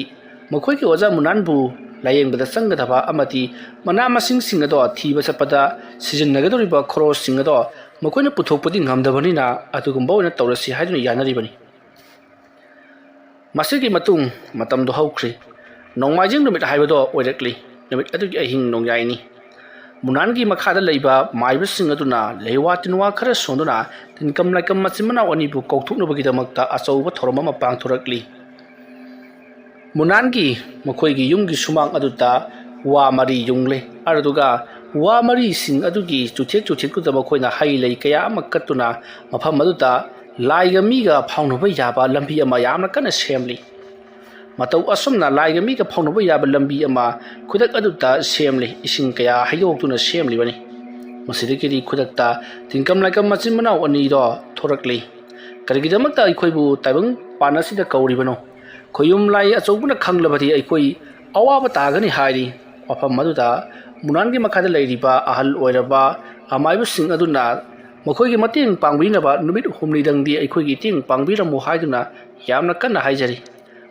ꯃꯈꯣꯏꯒꯤ ꯑꯣꯖꯥ ꯃꯨꯅꯥꯟꯕꯨ ꯂꯥꯌꯦꯡꯕꯗ ꯆꯪꯒꯗꯕ ꯑꯃꯗꯤ ꯃꯅꯥ ꯃꯁꯤꯡꯁꯤꯡ ꯑꯗꯣ ꯊꯤꯕ ꯆꯠꯄꯗ ꯁꯤꯖꯤꯟꯅꯒꯗꯧꯔꯤꯕ ꯈꯣꯔꯣꯁꯁꯤꯡ ꯑꯗꯣ ꯃꯈꯣꯏꯅ ꯄꯨꯊꯣꯛꯄꯗꯤ ꯉꯝꯗꯕꯅꯤꯅ ꯑꯗꯨꯒꯨꯝꯕ ꯑꯣꯏꯅ ꯇꯧꯔꯁꯤ ꯍꯥꯏꯗꯨꯅ ꯌꯥꯅꯔꯤꯕꯅꯤ꯫ ꯃꯁꯤꯒꯤ ꯃꯇꯨꯡ ꯃꯇꯝꯗꯨ ꯍꯧꯈ꯭ꯔꯤ꯫ ꯅꯣꯡꯃꯥꯏꯖꯤꯡ ꯅꯨꯃꯤꯠ ꯍꯥꯏꯕꯗꯣ ꯑꯣꯏꯔꯛꯂꯤ꯫ ꯅꯨꯃꯤꯠ ꯑꯗꯨꯒꯤ ꯑꯍꯤꯡ ꯅꯣꯡꯌꯥꯏꯅꯤ꯫ ꯃꯨꯅꯥꯟꯒꯤ ꯃꯈꯥꯗ ꯂꯩꯕ ꯃꯥꯏꯕꯁꯤꯡ ꯑꯗꯨꯅ ꯂꯩꯋꯥ ꯇꯤꯟꯋꯥ ꯈꯔ ꯁꯣꯟꯗꯨꯅ ꯇꯤꯟꯀꯝ ꯂꯥꯏꯀꯝ ꯃꯆꯤꯟ ꯃꯅꯥꯎ ꯑꯅꯤꯕꯨ ꯀꯧꯊꯣꯛꯅꯕꯒꯤꯗꯃꯛꯇ ꯑꯆꯧꯕ ꯊꯧꯔꯝ ꯑꯃ ꯄꯥꯡꯊꯣꯔꯛꯂꯤ꯫ ꯃꯨꯅꯥꯟꯒꯤ ꯃꯈꯣꯏꯒꯤ ꯌꯨꯝꯒꯤ ꯁꯨꯃꯥꯡ ꯑꯗꯨꯗ ꯋꯥ ꯃꯔꯤ ꯌꯨꯡꯂꯦ꯫ ꯑꯗꯨꯒ ꯋꯥ ꯃꯔꯤꯁꯤꯡ ꯑꯗꯨꯒꯤ ꯆꯨꯊꯦꯛ ꯆꯨꯊꯦꯛꯇꯨꯗ ꯃꯈꯣꯏꯅ ꯍꯩ ꯂꯩ ꯀꯌꯥ ꯑꯃ ꯀꯠꯇꯨꯅ ꯃꯐꯝ ꯑꯗꯨꯗ ꯂꯥꯏꯒ ꯃꯤꯒ ꯐꯥꯎꯅꯕ ꯌꯥꯕ ꯂꯝꯕꯤ ꯑꯃ ꯌꯥꯝꯅ ꯀꯟꯅ ꯁꯦꯝꯂꯤ꯫ ꯃꯇꯧ ꯑꯁꯨꯝꯅ ꯂꯥꯏꯒ ꯃꯤꯒ ꯐꯥꯎꯅꯕ ꯌꯥꯕ ꯂꯝꯕꯤ ꯑꯃ ꯈꯨꯗꯛ ꯑꯗꯨꯗ ꯁꯦꯝꯂꯤ꯫ ꯏꯁꯤꯡ ꯀꯌꯥ ꯍꯩꯗꯣꯛꯇꯨꯅ ꯁꯦꯝꯂꯤꯕꯅꯤ꯫ ꯃꯁꯤꯗꯒꯤꯗꯤ ꯈꯨꯗꯛꯇ ꯇꯤꯟꯀꯝ ꯂꯥꯏꯀꯝ ꯃꯆꯤꯟ ꯃꯅꯥꯎ ꯑꯅꯤꯗꯣ ꯊꯣꯔꯛꯂꯤ꯫ ꯀꯔꯤꯒꯤꯗꯃꯛꯇ ꯑꯩꯈꯣꯏꯕꯨ ꯇꯥꯏꯕꯪ ꯄꯥꯟ ꯑꯁꯤꯗ ꯀꯧꯔꯤꯕꯅꯣ? ꯈꯣꯌꯨꯝ ꯂꯥꯏ ꯑꯆꯧꯕꯅ ꯈꯪꯂꯕꯗꯤ ꯑꯩꯈꯣꯏ ꯑꯋꯥꯕ ꯇꯥꯒꯅꯤ ꯍꯥꯏꯔꯤ꯫ ꯃꯐꯝ ꯑꯗꯨꯗ ꯃꯨꯅꯥꯟꯒꯤ ꯃꯈꯥꯗ ꯂꯩꯔꯤꯕ ꯑꯍꯜ ꯑꯣꯏꯔꯕ ꯑꯃꯥꯏꯕꯁꯤꯡ ꯑꯗꯨꯅ ꯃꯈꯣꯏꯒꯤ ꯃꯇꯦꯡ ꯄꯥꯡꯕꯤꯅꯕ ꯅꯨꯃꯤꯠ ꯍꯨꯝꯅꯤꯗꯪꯗꯤ ꯑꯩꯈꯣꯏꯒꯤ ꯃꯇꯦꯡ ꯄꯥꯡꯕꯤꯔꯝꯃꯨ ꯍꯥꯏꯗꯨꯅ ꯌꯥꯝꯅ ꯀꯟꯅ ꯍꯥꯏꯖꯔꯤ꯫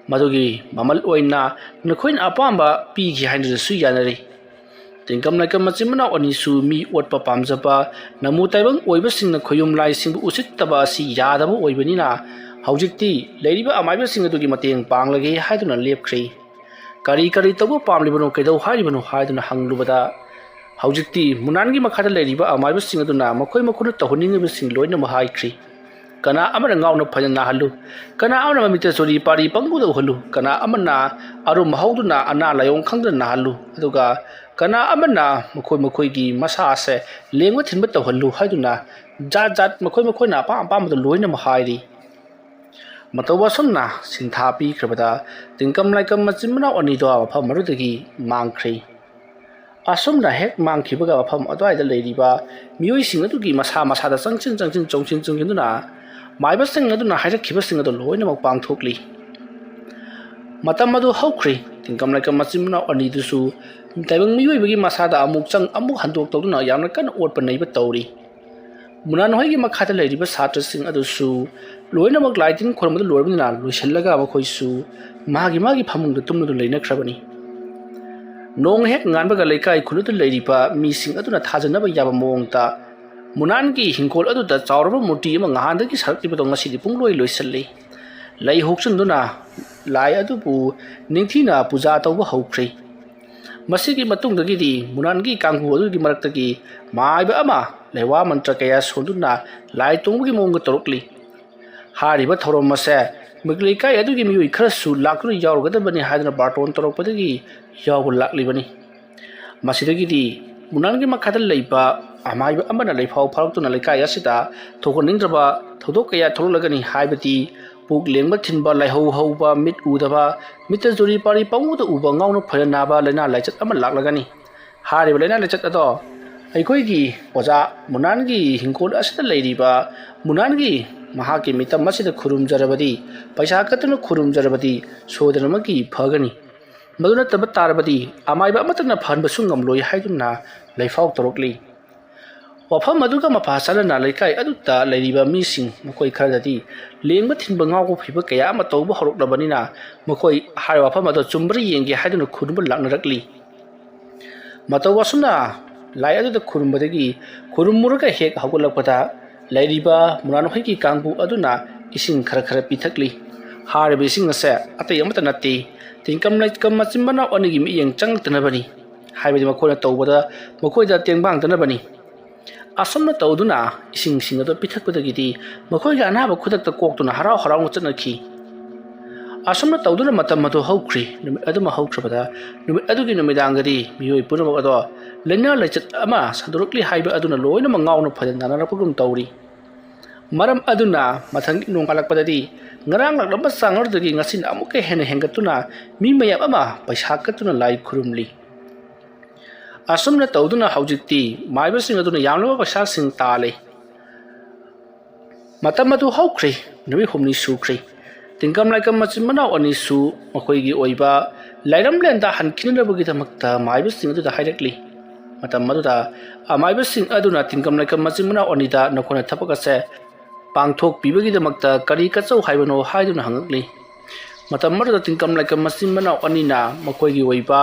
ꯃꯗꯨꯒꯤ ꯃꯃꯜ ꯑꯣꯏꯅ ꯅꯈꯣꯏꯅ ꯑꯄꯥꯝꯕ ꯄꯤꯒꯦ ꯍꯥꯏꯅꯗꯨꯅꯁꯨ ꯌꯥꯅꯔꯤ꯫ ꯇꯤꯟꯀꯝ ꯂꯥꯏꯀꯝ ꯃꯆꯤꯟ ꯃꯅꯥꯎ ꯑꯅꯤꯁꯨ ꯃꯤ ꯑꯣꯠꯄ ꯄꯥꯝꯖꯕ ꯅꯃꯨ ꯇꯥꯏꯕꯪ ꯑꯣꯏꯕꯁꯤꯡꯅ ꯈꯣꯌꯨꯝ ꯂꯥꯏꯁꯤꯡꯕꯨ ꯎꯁꯤꯠꯇꯕ ꯑꯁꯤ ꯌꯥꯗꯕ ꯑꯣꯏꯕꯅꯤꯅ ꯍꯧꯖꯤꯛꯇꯤ ꯂꯩꯔꯤꯕ ꯑꯃꯥꯏꯕꯁꯤꯡ ꯑꯗꯨꯒꯤ ꯃꯇꯦꯡ ꯄꯥꯡꯂꯒꯦ ꯍꯥꯏꯗꯨꯅ ꯂꯦꯞꯈ꯭ꯔꯤ꯫ "ꯀꯔꯤ ꯀꯔꯤ ꯇꯧꯕ ꯄꯥꯝꯂꯤꯕꯅꯣ, ꯀꯩꯗꯧ ꯍꯥꯏꯔꯤꯕꯅꯣ?" ꯍꯥꯏꯗꯨꯅ ꯍꯪꯂꯨꯕꯗ, ꯍꯧꯖꯤꯛꯇꯤ ꯃꯨꯅꯥꯟꯒꯤ ꯃꯈꯥꯗ ꯂꯩꯔꯤꯕ ꯑꯃꯥꯏꯕꯁꯤꯡ ꯑꯗꯨꯅ ꯃꯈꯣꯏ ꯃꯈꯣꯏꯅ ꯇꯧꯍꯟꯅꯤꯡꯉꯤꯕꯁꯤꯡ ꯂꯣꯏꯅꯃꯛ ꯍꯥꯏꯈ꯭ꯔꯤ꯫ ꯀꯅꯥ ꯑꯃꯅ ꯉꯥꯎꯅ ꯐꯩꯅ ꯅꯥꯍꯜꯂꯨ, ꯀꯅꯥ ꯑꯃꯅ ꯃꯃꯤꯠꯇ ꯆꯨꯔꯤ ꯄꯥꯔꯤ ꯄꯪꯎꯗ ꯎꯍꯜꯂꯨ, ꯀꯅꯥ ꯑꯃꯅ ꯑꯔꯨꯝ ꯍꯧꯗꯨꯅ ꯑꯅꯥ ꯂꯥꯏꯑꯣꯡ ꯈꯪꯗꯅ ꯅꯥꯍꯜꯂꯨ, ꯑꯗꯨꯒ ꯀꯅꯥ ꯑꯃꯅ ꯃꯈꯣꯏ ꯃꯈꯣꯏꯒꯤ ꯃꯁꯥꯁꯦ ꯂꯦꯡꯕ ꯊꯤꯟꯕ ꯇꯧꯍꯜꯂꯨ ꯍꯥꯏꯗꯨꯅ ꯖꯥꯠ ꯖꯥꯠ ꯃꯈꯣꯏ ꯃꯈꯣꯏꯅ ꯑꯄꯥꯝ ꯑꯄꯥꯝꯕꯗꯨ ꯂꯣꯏꯅꯃꯛ ꯍꯥꯏꯔꯤ꯫ ꯃꯇꯧ ꯑꯁꯨꯝꯅ ꯁꯤꯟꯊꯥ ꯄꯤꯈ꯭ꯔꯕꯗ, ꯇꯤꯡꯀꯝ ꯂꯥꯏꯀꯝ ꯃꯆꯤꯟ ꯃꯅꯥꯎ ꯑꯅꯤꯗꯣ ꯃꯐꯝ ꯑꯗꯨꯗꯒꯤ ꯃꯥꯡꯈ꯭ꯔꯤ꯫ ꯑꯁꯨꯝꯅ ꯍꯦꯛ ꯃꯥꯡꯈꯤꯕꯒ, ꯃꯐꯝ ꯑꯗꯨꯋꯥꯏꯗ ꯂꯩꯔꯤꯕ ꯃꯤꯑꯣꯏꯁꯤꯡ ꯑꯗꯨꯒꯤ ꯃꯁꯥ ꯃꯁꯥꯗ ꯆꯪꯁꯤꯟ ꯆꯪꯁꯤꯟ ꯆꯣꯡꯁꯤꯟ ꯆꯣꯡꯁꯤꯟꯗꯨꯅ ꯃꯥꯏꯕꯁꯤꯡ ꯑꯗꯨꯅ ꯍꯥꯏꯔꯛꯈꯤꯕꯁꯤꯡ ꯑꯗꯨ ꯂꯣꯏꯅꯃꯛ ꯄꯥꯡꯊꯣꯛꯂꯤ꯫ ꯃꯇꯝ ꯑꯗꯨ ꯍꯧꯈ꯭ꯔꯤ꯫ ꯇꯤꯡꯀꯝ ꯂꯥꯏꯀꯝ ꯃꯆꯤꯟ ꯃꯅꯥꯎ ꯑꯅꯤꯗꯨꯁꯨ ꯇꯥꯏꯕꯪ ꯃꯤꯑꯣꯏꯕꯒꯤ ꯃꯁꯥꯗ ꯑꯃꯨꯛ ꯆꯪ ꯑꯃꯨꯛ ꯍꯟꯗꯣꯛ ꯇꯧꯗꯨꯅ ꯌꯥꯝꯅ ꯀꯟꯅ ꯑꯣꯠꯄ ꯅꯩꯕ ꯇꯧꯔꯤ꯫ ꯃꯨꯅꯥꯟ ꯍꯣꯏꯒꯤ ꯃꯈꯥꯗ ꯂꯩꯔꯤꯕ ꯁꯥꯇ꯭ꯔꯁꯤꯡ ꯑꯗꯨꯁꯨ ꯂꯣꯏꯅꯃꯛ ꯂꯥꯏ ꯇꯤꯟ ꯈꯣꯏꯔꯝꯕꯗꯨ ꯂꯣꯏꯔꯕꯅꯤꯅ, ꯂꯣꯏꯁꯤꯜꯂꯒ ꯃꯈꯣꯏꯁꯨ ꯃꯥꯒꯤ ꯃꯥꯒꯤ ꯐꯃꯨꯡꯗ ꯇꯨꯝꯂꯗꯨꯅ ꯂꯩꯅꯈ꯭ꯔꯕꯅꯤ꯫ ꯅꯣꯡ ꯍꯦꯛ ꯉꯥꯟꯕꯒ, ꯂꯩꯀꯥꯏ ꯈꯨꯜ ꯑꯗꯨ ꯂꯩꯔꯤꯕ ꯃꯤꯁꯤꯡ ꯑꯗꯨꯅ ꯊꯥꯖꯅꯕ ꯌꯥꯕ ꯃꯑꯣꯡꯗ ꯃꯨꯅꯥꯟꯒꯤ ꯍꯤꯡꯈꯣꯜ ꯑꯗꯨꯗ ꯆꯥꯎꯔꯕ ꯃꯨꯔꯇꯤ ꯑꯃ ꯉꯍꯥꯟꯗꯒꯤ ꯁꯥꯔꯛꯂꯤꯕꯗꯣ ꯉꯁꯤꯗꯤ ꯄꯨꯡꯂꯣꯏ ꯂꯣꯏꯁꯤꯜꯂꯤ꯫ ꯂꯩ ꯍꯨꯛꯆꯤꯟꯗꯨꯅ ꯂꯥꯏ ꯑꯗꯨꯕꯨ ꯅꯤꯡꯊꯤꯅ ꯄꯨꯖꯥ ꯇꯧꯕ ꯍꯧꯈ꯭ꯔꯦ꯫ ꯃꯁꯤꯒꯤ ꯃꯇꯨꯡꯗꯒꯤꯗꯤ ꯃꯨꯅꯥꯟꯒꯤ ꯀꯥꯡꯕꯨ ꯑꯗꯨꯒꯤ ꯃꯔꯛꯇꯒꯤ ꯃꯥꯏꯕ ꯑꯃ ꯂꯩꯋꯥ ꯃꯟꯇ꯭ꯔ ꯀꯌꯥ ꯁꯣꯟꯗꯨꯅ ꯂꯥꯏ ꯇꯣꯡꯕꯒꯤ ꯃꯑꯣꯡꯗ ꯇꯧꯔꯛꯂꯤ꯫ ꯍꯥꯏꯔꯤꯕ ꯊꯧꯔꯝ ꯑꯁꯦ ꯂꯩꯀꯥꯏ ꯑꯗꯨꯒꯤ ꯃꯤꯑꯣꯏ ꯈꯔꯁꯨ ꯂꯥꯛꯇꯨꯅ ꯌꯥꯎꯔꯒꯗꯕꯅꯤ ꯍꯥꯏꯗꯨꯅ ꯕꯥꯔꯇꯣꯟ ꯇꯧꯔꯛꯄꯗꯒꯤ ꯌꯥꯎꯕ ꯂꯥꯛꯂꯤꯕꯅꯤ꯫ ꯃꯁꯤꯗꯒꯤꯗꯤ ꯃꯨꯅꯥꯟꯒꯤ ꯃꯈꯥꯗ ꯂꯩꯕ ꯑꯃꯥꯏꯕ ꯑꯃꯅ ꯂꯩꯐꯥꯎ ꯐꯥꯔꯛꯇꯨꯅ ꯂꯩꯀꯥꯏ ꯑꯁꯤꯗ ꯊꯣꯛꯍꯟꯅꯤꯡꯗ꯭ꯔꯕ ꯊꯧꯗꯣꯛ ꯀꯌꯥ ꯊꯣꯛꯂꯛꯂꯒꯅꯤ ꯍꯥꯏꯕꯗꯤ ꯄꯨꯛ ꯂꯦꯡꯕ ꯊꯤꯟꯕ, ꯂꯥꯏꯍꯧ ꯍꯧꯕ, ꯃꯤꯠ ꯎꯗꯕ, ꯃꯤꯠꯇ ꯖꯨꯔꯤ ꯄꯥꯔꯤ ꯄꯪꯎꯗ ꯎꯕ, ꯉꯥꯎꯅ ꯐꯩꯅ ꯅꯥꯕ ꯂꯥꯏꯅꯥ ꯂꯥꯏꯆꯠ ꯑꯃ ꯂꯥꯛꯂꯒꯅꯤ꯫ ꯍꯥꯏꯔꯤꯕ ꯂꯥꯏꯅꯥ ꯂꯥꯏꯆꯠ ꯑꯗꯣ ꯑꯩꯈꯣꯏꯒꯤ ꯑꯣꯖꯥ ꯃꯨꯅꯥꯟꯒꯤ ꯍꯤꯡꯈꯣꯜ ꯑꯁꯤꯗ ꯂꯩꯔꯤꯕ ꯃꯨꯅꯥꯟꯒꯤ ꯃꯍꯥꯛꯀꯤ ꯃꯤꯇꯝ ꯑꯁꯤꯗ ꯈꯨꯔꯨꯝꯖꯔꯕꯗꯤ, ꯄꯩꯁꯥ ꯀꯠꯇꯨꯅ ꯈꯨꯔꯨꯝꯖꯔꯕꯗꯤ ꯁꯣꯏꯗꯅꯃꯛꯀꯤ ꯐꯒꯅꯤ꯫ ꯃꯗꯨ ꯅꯠꯇꯕ ꯇꯥꯔꯕꯗꯤ ꯑꯃꯥꯏꯕ ꯑꯃꯠꯇꯅ ꯐꯍꯟꯕꯁꯨ ꯉꯝꯂꯣꯏ ꯍꯥꯏꯗꯨꯅ ꯂꯩꯐꯥꯎ ꯇꯧꯔꯛꯂꯤ꯫ ꯋꯥꯐꯝ ꯑꯗꯨꯒ ꯃꯄꯥ ꯆꯥꯅꯅ ꯂꯩꯀꯥꯏ ꯑꯗꯨꯗ ꯂꯩꯔꯤꯕ ꯃꯤꯁꯤꯡ ꯃꯈꯣꯏ ꯈꯔꯗꯗꯤ ꯂꯦꯡꯕ ꯊꯤꯟꯕ ꯉꯥꯎꯕ ꯐꯩꯕ ꯀꯌꯥ ꯑꯃ ꯇꯧꯕ ꯍꯧꯔꯛꯂꯕꯅꯤꯅ ꯃꯈꯣꯏ ꯍꯥꯏꯔꯤꯕ ꯋꯥꯐꯝ ꯑꯗꯨ ꯆꯨꯝꯕ꯭ꯔꯥ ꯌꯦꯡꯒꯦ ꯍꯥꯏꯗꯨꯅ ꯈꯨꯔꯨꯝꯕ ꯂꯥꯛꯅꯔꯛꯂꯤ꯫ ꯃꯇꯧ ꯑꯁꯨꯝꯅ ꯂꯥꯏ ꯑꯗꯨꯗ ꯈꯨꯔꯨꯝꯕꯗꯒꯤ ꯈꯨꯔꯨꯝꯃꯨꯔꯒ ꯍꯦꯛ ꯍꯧꯒꯠꯂꯛꯄꯗ ꯂꯩꯔꯤꯕ ꯃꯨꯅꯥꯟ ꯍꯣꯏꯒꯤ ꯀꯥꯡꯕꯨ ꯑꯗꯨꯅ ꯏꯁꯤꯡ ꯈꯔ ꯈꯔ ꯄꯤꯊꯛꯂꯤ꯫ ꯍꯥꯏꯔꯤꯕ ꯏꯁꯤꯡ ꯑꯁꯦ ꯑꯇꯩ ꯑꯃꯠꯇ ꯅꯠꯇꯦ, ꯇꯤꯟꯀꯝ ꯂꯩꯀꯝ ꯃꯆꯤꯟ ꯃꯅꯥꯎ ꯑꯅꯤꯒꯤ ꯃꯤꯠꯌꯦꯡ ꯆꯪꯂꯛꯇꯅꯕꯅꯤ, ꯍꯥꯏꯕꯗꯤ ꯃꯈꯣꯏꯅ ꯇꯧꯕꯗ ꯃꯈꯣꯏꯗ ꯇꯦꯡꯕꯥꯡꯗꯅꯕꯅꯤ꯫ ꯑꯁꯨꯝꯅ ꯇꯧꯗꯨꯅ ꯏꯁꯤꯡꯁꯤꯡ ꯑꯗꯨ ꯄꯤꯊꯛꯄꯗꯒꯤꯗꯤ ꯃꯈꯣꯏꯒꯤ ꯑꯅꯥꯕ ꯈꯨꯗꯛꯇ ꯀꯣꯛꯇꯨꯅ ꯍꯔꯥꯎ ꯍꯔꯥꯎꯅ ꯆꯠꯅꯈꯤ꯫ ꯑꯁꯨꯝꯅ ꯇꯧꯗꯨꯅ ꯃꯇꯝ ꯑꯗꯨ ꯍꯧꯈ꯭ꯔꯦ꯫ ꯅꯨꯃꯤꯠ ꯑꯗꯨꯃ ꯍꯧꯈ꯭ꯔꯕꯗ ꯅꯨꯃꯤꯠ ꯑꯗꯨꯒꯤ ꯅꯨꯃꯤꯗꯥꯡꯗꯗꯤ ꯃꯤꯑꯣꯏ ꯄꯨꯝꯅꯃꯛ ꯑꯗꯣ ꯂꯥꯏꯅꯥ ꯂꯥꯏꯆꯠ ꯑꯃ ꯁꯟꯗꯣꯔꯛꯂꯤ ꯍꯥꯏꯕ ꯑꯗꯨꯅ ꯂꯣꯏꯅꯃꯛ ꯉꯥꯎꯅ ꯐꯗꯅ ꯅꯥꯅꯔꯛꯄꯒꯨꯝ ꯇꯧꯔꯤ꯫ ꯃꯔꯝ ꯑꯗꯨꯅ ꯃꯊꯪꯒꯤ ꯅꯣꯡꯉꯥꯜꯂꯛꯄꯗꯗꯤ ꯉꯔꯥꯡ ꯂꯥꯛꯂꯝꯕ ꯆꯥꯡ ꯑꯗꯨꯗꯒꯤ ꯉꯁꯤꯅ ꯑꯃꯨꯛꯀ ꯍꯦꯟꯅ ꯍꯦꯟꯒꯠꯇꯨꯅ ꯃꯤ ꯃꯌꯥꯝ ꯑꯃ ꯄꯩꯁꯥ ꯀꯠꯇꯨꯅ ꯂꯥꯏ ꯈꯨꯔꯨꯝꯂꯤ꯫ ꯑꯁꯨꯝꯅ ꯇꯧꯗꯨꯅ ꯍꯧꯖꯤꯛꯇꯤ ꯃꯥꯏꯕꯁꯤꯡ ꯑꯗꯨꯅ ꯌꯥꯝꯂꯕ ꯄꯩꯁꯥꯁꯤꯡ ꯇꯥꯜꯂꯤ꯫ ꯃꯇꯝ ꯑꯗꯨ ꯍꯧꯈ꯭ꯔꯦ꯫ ꯅꯨꯃꯤꯠ ꯍꯨꯝꯅꯤ ꯁꯨꯈ꯭ꯔꯦ꯫ ꯇꯤꯟꯀꯝ ꯂꯥꯏꯀꯝ ꯃꯆꯤꯟ ꯃꯅꯥꯎ ꯑꯅꯤꯁꯨ ꯃꯈꯣꯏꯒꯤ ꯑꯣꯏꯕ ꯂꯥꯏꯔꯝꯂꯦꯟꯗ ꯍꯟꯈꯤꯅꯅꯕꯒꯤꯗꯃꯛꯇ ꯃꯥꯏꯕꯁꯤꯡ ꯑꯗꯨꯗ ꯍꯥꯏꯔꯛꯂꯤ꯫ ꯃꯇꯝ ꯑꯗꯨꯗ ꯑꯃꯥꯏꯕꯁꯤꯡ ꯑꯗꯨꯅ ꯇꯤꯟꯀꯝ ꯂꯥꯏꯀꯝ ꯃꯆꯤꯟ ꯃꯅꯥꯎ ꯑꯅꯤꯗ ꯅꯈꯣꯏꯅ ꯊꯕꯛ ꯑꯁꯦ ꯄꯥꯡꯊꯣꯛꯄꯤꯕꯒꯤꯗꯃꯛꯇ ꯀꯔꯤ ꯀꯠꯆꯧ ꯍꯥꯏꯕꯅꯣ ꯍꯥꯏꯗꯨꯅ ꯍꯪꯉꯛꯂꯤ꯫ ꯃꯇꯝ ꯑꯗꯨꯗ ꯇꯤꯟꯀꯝ ꯂꯥꯏꯀꯝ ꯃꯆꯤꯟ ꯃꯅꯥꯎ ꯑꯅꯤꯅ ꯃꯈꯣꯏꯒꯤ ꯑꯣꯏꯕ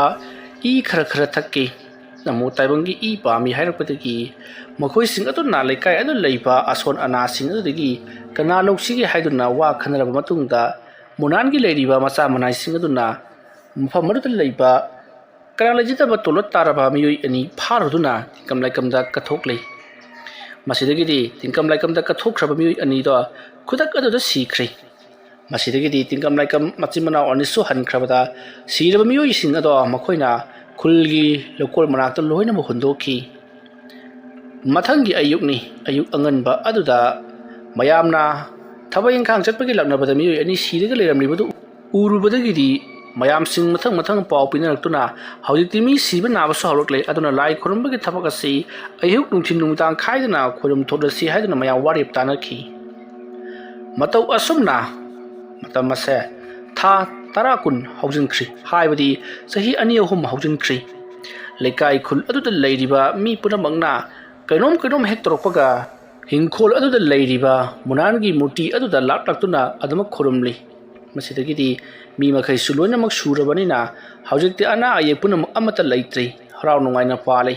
ꯏ ꯈꯔ ꯈꯔ ꯊꯛꯈꯤ꯫ ꯅꯃꯨ ꯇꯥꯏꯕꯪꯒꯤ ꯏ ꯄꯥꯝꯃꯤ ꯍꯥꯏꯔꯛꯄꯗꯒꯤ ꯃꯈꯣꯏꯁꯤꯡ ꯑꯗꯨꯅ ꯂꯩꯀꯥꯏ ꯑꯗꯨ ꯂꯩꯕ ꯑꯁꯣꯟ ꯑꯅꯥꯁꯤꯡ ꯑꯗꯨꯗꯒꯤ ꯀꯅꯥ ꯂꯧꯁꯤꯒꯦ ꯍꯥꯏꯗꯨꯅ ꯋꯥ ꯈꯟꯅꯔꯕ ꯃꯇꯨꯡꯗ ꯃꯨꯅꯥꯟꯒꯤ ꯂꯩꯔꯤꯕ ꯃꯆꯥ ꯃꯅꯥꯏꯁꯤꯡ ꯑꯗꯨꯅ ꯃꯐꯝ ꯑꯗꯨꯗ ꯂꯩꯕ ꯀꯅꯥ ꯂꯩꯖꯗꯕ ꯇꯣꯂꯠ ꯇꯥꯔꯕ ꯃꯤꯑꯣꯏ ꯑꯅꯤ ꯐꯥꯔꯨꯗꯨꯅ ꯇꯤꯟꯀꯝ ꯂꯥꯏꯀꯝꯗ ꯀꯠꯊꯣꯛꯂꯤ꯫ ꯃꯁꯤꯗꯒꯤꯗꯤ ꯇꯤꯟꯀꯝ ꯂꯥꯏꯀꯝꯗ ꯀꯠꯊꯣꯛꯈ꯭ꯔꯕ ꯃꯤꯑꯣꯏ ꯑꯅꯤꯗꯣ ꯈꯨꯗꯛ ꯑꯗꯨꯗ ꯁꯤꯈ꯭ꯔꯦ꯫ ꯃꯁꯤꯗꯒꯤꯗꯤ ꯇꯤꯟꯀꯝ ꯂꯥꯏꯀꯝ ꯃꯆꯤꯟ ꯃꯅꯥꯎ ꯑꯅꯤꯁꯨ ꯍꯟꯈ꯭ꯔꯕꯗ ꯁꯤꯔꯕ ꯃꯤꯑꯣꯏꯁꯤꯡ ꯑꯗꯣ ꯃꯈꯣꯏꯅ ꯈꯨꯜꯒꯤ ꯂꯧꯀꯣꯜ ꯃꯅꯥꯛꯇ ꯂꯣꯏꯅꯃꯛ ꯍꯨꯟꯗꯣꯛꯈꯤ꯫ ꯃꯊꯪꯒꯤ ꯑꯌꯨꯛꯅꯤ꯫ ꯑꯌꯨꯛ ꯑꯉꯟꯕ ꯑꯗꯨꯗ ꯃꯌꯥꯝꯅ ꯊꯕꯛ ꯏꯪꯈꯥꯡ ꯆꯠꯄꯒꯤ ꯂꯥꯛꯅꯕꯗ ꯃꯤꯑꯣꯏ ꯑꯅꯤ ꯁꯤꯔꯒ ꯂꯩꯔꯝꯂꯤꯕꯗꯨ ꯎꯔꯨꯕꯗꯒꯤꯗꯤ ꯃꯌꯥꯝꯁꯤꯡ ꯃꯊꯪ ꯃꯊꯪ ꯄꯥꯎ ꯄꯤꯅꯔꯛꯇꯨꯅ ꯍꯧꯖꯤꯛꯇꯤ ꯃꯤ ꯁꯤꯕ ꯅꯥꯕꯁꯨ ꯍꯧꯔꯛꯂꯦ, ꯑꯗꯨꯅ ꯂꯥꯏ ꯈꯨꯔꯨꯝꯕꯒꯤ ꯊꯕꯛ ꯑꯁꯤ ꯑꯌꯨꯛ ꯅꯨꯡꯊꯤꯜ ꯅꯨꯃꯤꯗꯥꯡ ꯈꯥꯏꯗꯅ ꯈꯨꯔꯨꯝ ꯊꯣꯛꯂꯁꯤ ꯍꯥꯏꯗꯨꯅ ꯃꯌꯥꯝ ꯋꯥꯔꯦꯞ ꯇꯥꯅꯈꯤ꯫ ꯃꯇꯧ ꯑꯁꯨꯝꯅ ꯃꯇꯝ ꯑꯁꯦ ꯊꯥ ꯇꯔꯥ ꯀꯨꯟ ꯍꯧꯖꯤꯟꯈ꯭ꯔꯤ, ꯍꯥꯏꯕꯗꯤ ꯆꯍꯤ ꯑꯅꯤ ꯑꯍꯨꯝ ꯍꯧꯖꯤꯟꯈ꯭ꯔꯤ꯫ ꯂꯩꯀꯥꯏ ꯈꯨꯜ ꯑꯗꯨꯗ ꯂꯩꯔꯤꯕ ꯃꯤ ꯄꯨꯝꯅꯃꯛꯅ ꯀꯩꯅꯣꯝ ꯀꯩꯅꯣꯝ ꯍꯦꯛ ꯇꯧꯔꯛꯄꯒ ꯍꯤꯡꯈꯣꯜ ꯑꯗꯨꯗ ꯂꯩꯔꯤꯕ ꯃꯨꯅꯥꯟꯒꯤ ꯃꯨꯔꯇꯤ ꯑꯗꯨꯗ ꯂꯥꯛꯂꯛꯇꯨꯅ ꯑꯗꯨꯃꯛ ꯈꯨꯔꯨꯝꯂꯤ꯫ ꯃꯁꯤꯗꯒꯤꯗꯤ ꯃꯤ ꯃꯈꯩꯁꯨ ꯂꯣꯏꯅꯃꯛ ꯁꯨꯔꯕꯅꯤꯅ ꯍꯧꯖꯤꯛꯇꯤ ꯑꯅꯥ ꯑꯌꯦꯛ ꯄꯨꯝꯅꯃꯛ ꯑꯃꯠꯇ ꯂꯩꯇ꯭ꯔꯤ, ꯍꯔꯥꯎ ꯅꯨꯡꯉꯥꯏꯅ ꯄꯥꯜꯂꯤ꯫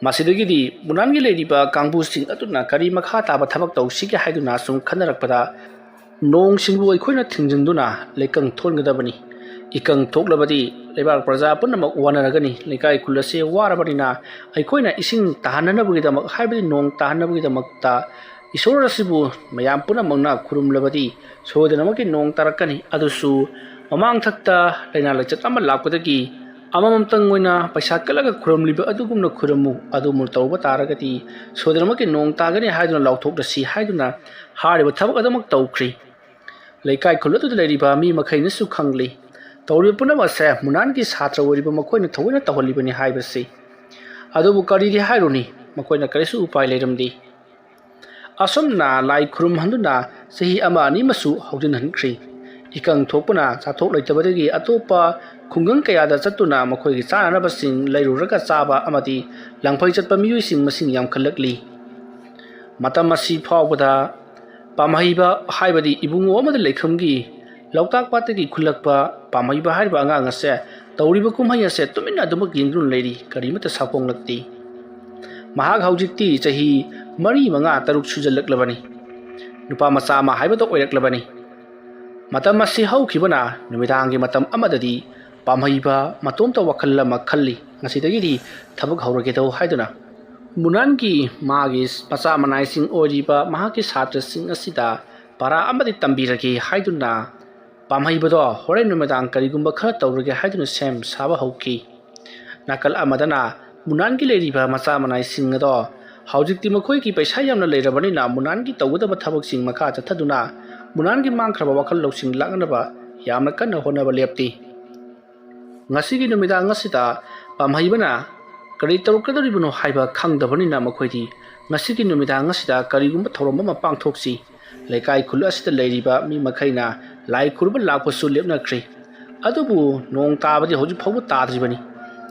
ꯃꯁꯤꯗꯒꯤꯗꯤ ꯃꯨꯅꯥꯟꯒꯤ ꯂꯩꯔꯤꯕ ꯀꯥꯡꯕꯨꯁꯤꯡ ꯑꯗꯨꯅ ꯀꯔꯤ ꯃꯈꯥ ꯇꯥꯕ ꯊꯕꯛ ꯇꯧꯁꯤꯒꯦ ꯍꯥꯏꯗꯨꯅ ꯁꯨꯝ ꯈꯟꯅꯔꯛꯄꯗ, ꯅꯣꯡꯁꯤꯡꯕꯨ ꯑꯩꯈꯣꯏꯅ ꯊꯤꯡꯖꯤꯟꯗꯨꯅ ꯂꯩꯀꯪ ꯊꯣꯟꯒꯗꯕꯅꯤ꯫ ꯏꯀꯪ ꯊꯣꯛꯂꯕꯗꯤ ꯂꯩꯕꯥꯛ ꯄ꯭ꯔꯖꯥ ꯄꯨꯝꯅꯃꯛ ꯋꯥꯅꯔꯒꯅꯤ꯫ ꯂꯩꯀꯥꯏ ꯈꯨꯜ ꯑꯁꯤ ꯋꯥꯔꯕꯅꯤꯅ, ꯑꯩꯈꯣꯏꯅ ꯏꯁꯤꯡ ꯇꯥꯍꯟꯅꯅꯕꯒꯤꯗꯃꯛ, ꯍꯥꯏꯕꯗꯤ ꯅꯣꯡ ꯇꯥꯍꯟꯅꯕꯒꯤꯗꯃꯛꯇ ꯏꯁꯣꯔ ꯑꯁꯤꯕꯨ ꯃꯌꯥꯝ ꯄꯨꯝꯅꯃꯛꯅ ꯈꯨꯔꯨꯝꯂꯕꯗꯤ ꯁꯣꯏꯗꯅꯃꯛꯀꯤ ꯅꯣꯡ ꯇꯥꯔꯛꯀꯅꯤ꯫ ꯑꯗꯨꯁꯨ ꯃꯃꯥꯡꯊꯛꯇ ꯂꯥꯏꯅꯥ ꯂꯥꯏꯆꯠ ꯑꯃ ꯂꯥꯛꯄꯗꯒꯤ ꯑꯃꯃꯝꯇꯪ ꯑꯣꯏꯅ ꯄꯩꯁꯥ ꯀꯠꯂꯒ ꯈꯨꯔꯨꯝꯂꯤꯕ ꯑꯗꯨꯒꯨꯝꯅ ꯈꯨꯔꯨꯝꯃꯨ꯫ ꯑꯗꯨꯝꯅ ꯇꯧꯕ ꯇꯥꯔꯒꯗꯤ ꯁꯣꯏꯗꯅꯃꯛꯀꯤ ꯅꯣꯡ ꯇꯥꯒꯅꯤ ꯍꯥꯏꯗꯨꯅ ꯂꯥꯎꯊꯣꯛꯂꯁꯤ ꯍꯥꯏꯗꯨꯅ ꯍꯥꯏꯔꯤꯕ ꯊꯕꯛ ꯑꯗꯨꯃꯛ ꯇꯧꯈ꯭ꯔꯤ꯫ ꯂꯩꯀꯥꯏ ꯈꯨꯜ ꯑꯗꯨꯗ ꯂꯩꯔꯤꯕ ꯃꯤ ꯃꯈꯩꯅꯁꯨ ꯈꯪꯂꯤ꯫ ꯇꯧꯔꯤꯕ ꯄꯨꯝꯅꯃꯛ ꯑꯁꯦ ꯃꯨꯅꯥꯟꯒꯤ ꯁꯥꯇ꯭ꯔ ꯑꯣꯏꯔꯤꯕ ꯃꯈꯣꯏꯅ ꯊꯑꯣꯏꯅ ꯇꯧꯍꯜꯂꯤꯕꯅꯤ ꯍꯥꯏꯕꯁꯤ꯫ ꯑꯗꯨꯕꯨ ꯀꯔꯤꯗꯤ ꯍꯥꯏꯔꯨꯅꯤ, ꯃꯈꯣꯏꯅ ꯀꯔꯤꯁꯨ ꯎꯄꯥꯏ ꯂꯩꯔꯝꯗꯦ꯫ ꯑꯁꯨꯝꯅ ꯂꯥꯏ ꯈꯨꯔꯨꯝꯍꯟꯗꯨꯅ ꯆꯍꯤ ꯑꯃ ꯑꯅꯤ ꯑꯃꯁꯨ ꯍꯧꯖꯤꯟꯍꯟꯈ꯭ꯔꯤ꯫ ꯏꯀꯪ ꯊꯣꯛꯄꯅ ꯆꯥꯊꯣꯛ ꯂꯩꯇꯕꯗꯒꯤ ꯑꯇꯣꯞꯄ ꯈꯨꯡꯒꯪ ꯀꯌꯥꯗ ꯆꯠꯇꯨꯅ ꯃꯈꯣꯏꯒꯤ ꯆꯥꯅꯅꯕꯁꯤꯡ ꯂꯩꯔꯨꯔꯒ ꯆꯥꯕ ꯑꯃꯗꯤ ꯂꯪꯐꯩ ꯆꯠꯄ ꯃꯤꯑꯣꯏꯁꯤꯡ ꯃꯁꯤꯡ ꯌꯥꯝꯈꯠꯂꯛꯂꯤ꯫ ꯃꯇꯝ ꯑꯁꯤ ꯐꯥꯎꯕꯗ ꯄꯥꯝꯍꯩꯕ ꯍꯥꯏꯕꯗꯤ ꯏꯕꯨꯡꯉꯣ ꯑꯃꯗꯤ ꯂꯩꯈꯝꯒꯤ ꯂꯣꯛꯇꯥꯛ ꯄꯥꯠꯇꯒꯤ ꯈꯨꯜꯂꯛꯄ ꯄꯥꯝꯍꯩꯕ ꯍꯥꯏꯔꯤꯕ ꯑꯉꯥꯡ ꯑꯁꯦ ꯇꯧꯔꯤꯕ ꯀꯨꯝꯍꯩ ꯑꯁꯦ ꯇꯨꯃꯤꯟꯅ ꯑꯗꯨꯃꯛ ꯌꯦꯡꯗꯨꯅ ꯂꯩꯔꯤ, ꯀꯔꯤꯃꯠꯇ ꯁꯥꯐꯣꯡꯂꯛꯇꯦ꯫ ꯃꯍꯥꯛ ꯍꯧꯖꯤꯛꯇꯤ ꯆꯍꯤ ꯃꯔꯤ, ꯃꯉꯥ, ꯇꯔꯨꯛ ꯁꯨꯖꯜꯂꯛꯂꯕꯅꯤ꯫ ꯅꯨꯄꯥ ꯃꯆꯥ ꯑꯃ ꯍꯥꯏꯕꯗꯣ ꯑꯣꯏꯔꯛꯂꯕꯅꯤ꯫ ꯃꯇꯝ ꯑꯁꯤ ꯍꯧꯈꯤꯕꯅ ꯅꯨꯃꯤꯗꯥꯡꯒꯤ ꯃꯇꯝ ꯑꯃꯗꯗꯤ ꯄꯥꯝꯍꯩꯕ ꯃꯇꯣꯝꯇ ꯋꯥꯈꯜ ꯑꯃ ꯈꯜꯂꯤ, ꯉꯁꯤꯗꯒꯤꯗꯤ ꯊꯕꯛ ꯍꯧꯔꯒꯦꯗꯧ ꯍꯥꯏꯗꯨꯅ꯫ ꯃꯨꯅꯥꯟꯒꯤ ꯃꯥꯒꯤ ꯃꯆꯥ ꯃꯅꯥꯏꯁꯤꯡ ꯑꯣꯏꯔꯤꯕ ꯃꯍꯥꯛꯀꯤ ꯁꯥꯇ꯭ꯔꯁꯤꯡ ꯑꯁꯤꯗ ꯄꯔꯥ ꯑꯃꯗꯤ ꯇꯝꯕꯤꯔꯒꯦ ꯍꯥꯏꯗꯨꯅ ꯄꯥꯝꯍꯩꯕꯗꯣ ꯍꯣꯔꯦꯟ ꯅꯨꯃꯤꯗꯥꯡ ꯀꯔꯤꯒꯨꯝꯕ ꯈꯔ ꯇꯧꯔꯒꯦ ꯍꯥꯏꯗꯨꯅ ꯁꯦꯝ ꯁꯥꯕ ꯍꯧꯈꯤ꯫ ꯅꯥꯀꯜ ꯑꯃꯗꯅ ꯃꯨꯅꯥꯟꯒꯤ ꯂꯩꯔꯤꯕ ꯃꯆꯥ ꯃꯅꯥꯏꯁꯤꯡ ꯑꯗꯣ ꯍꯧꯖꯤꯛꯇꯤ ꯃꯈꯣꯏꯒꯤ ꯄꯩꯁꯥ ꯌꯥꯝꯅ ꯂꯩꯔꯕꯅꯤꯅ ꯃꯨꯅꯥꯟꯒꯤ ꯇꯧꯒꯗꯕ ꯊꯕꯛꯁꯤꯡ ꯃꯈꯥ ꯆꯠꯊꯗꯨꯅ ꯃꯨꯅꯥꯟꯒꯤ ꯃꯥꯡꯈ꯭ꯔꯕ ꯋꯥꯈꯜ ꯂꯧꯁꯤꯡ ꯂꯥꯛꯅꯅꯕ ꯌꯥꯝꯅ ꯀꯟꯅ ꯍꯣꯠꯅꯕ ꯂꯦꯞꯇꯦ꯫ ꯉꯁꯤꯒꯤ ꯅꯨꯃꯤꯗꯥꯡ ꯑꯁꯤꯗ ꯄꯥꯝꯍꯩꯕꯅ ꯀꯔꯤ ꯇꯧꯔꯛꯀꯗꯧꯔꯤꯕꯅꯣ ꯍꯥꯏꯕ ꯈꯪꯗꯕꯅꯤꯅ ꯃꯈꯣꯏꯗꯤ ꯉꯁꯤꯒꯤ ꯅꯨꯃꯤꯗꯥꯡ ꯑꯁꯤꯗ ꯀꯔꯤꯒꯨꯝꯕ ꯊꯧꯔꯝ ꯑꯃ ꯄꯥꯡꯊꯣꯛꯁꯤ꯫ ꯂꯩꯀꯥꯏ ꯈꯨꯜ ꯑꯁꯤꯗ ꯂꯩꯔꯤꯕ ꯃꯤ ꯃꯈꯩꯅ ꯂꯥꯏ ꯈꯨꯔꯨꯝꯕ ꯂꯥꯛꯄꯁꯨ ꯂꯦꯞꯅꯈ꯭ꯔꯦ꯫ ꯑꯗꯨꯕꯨ ꯅꯣꯡ ꯇꯥꯕꯗꯤ ꯍꯧꯖꯤꯛ ꯐꯥꯎꯕ ꯇꯥꯗ꯭ꯔꯤꯕꯅꯤ꯫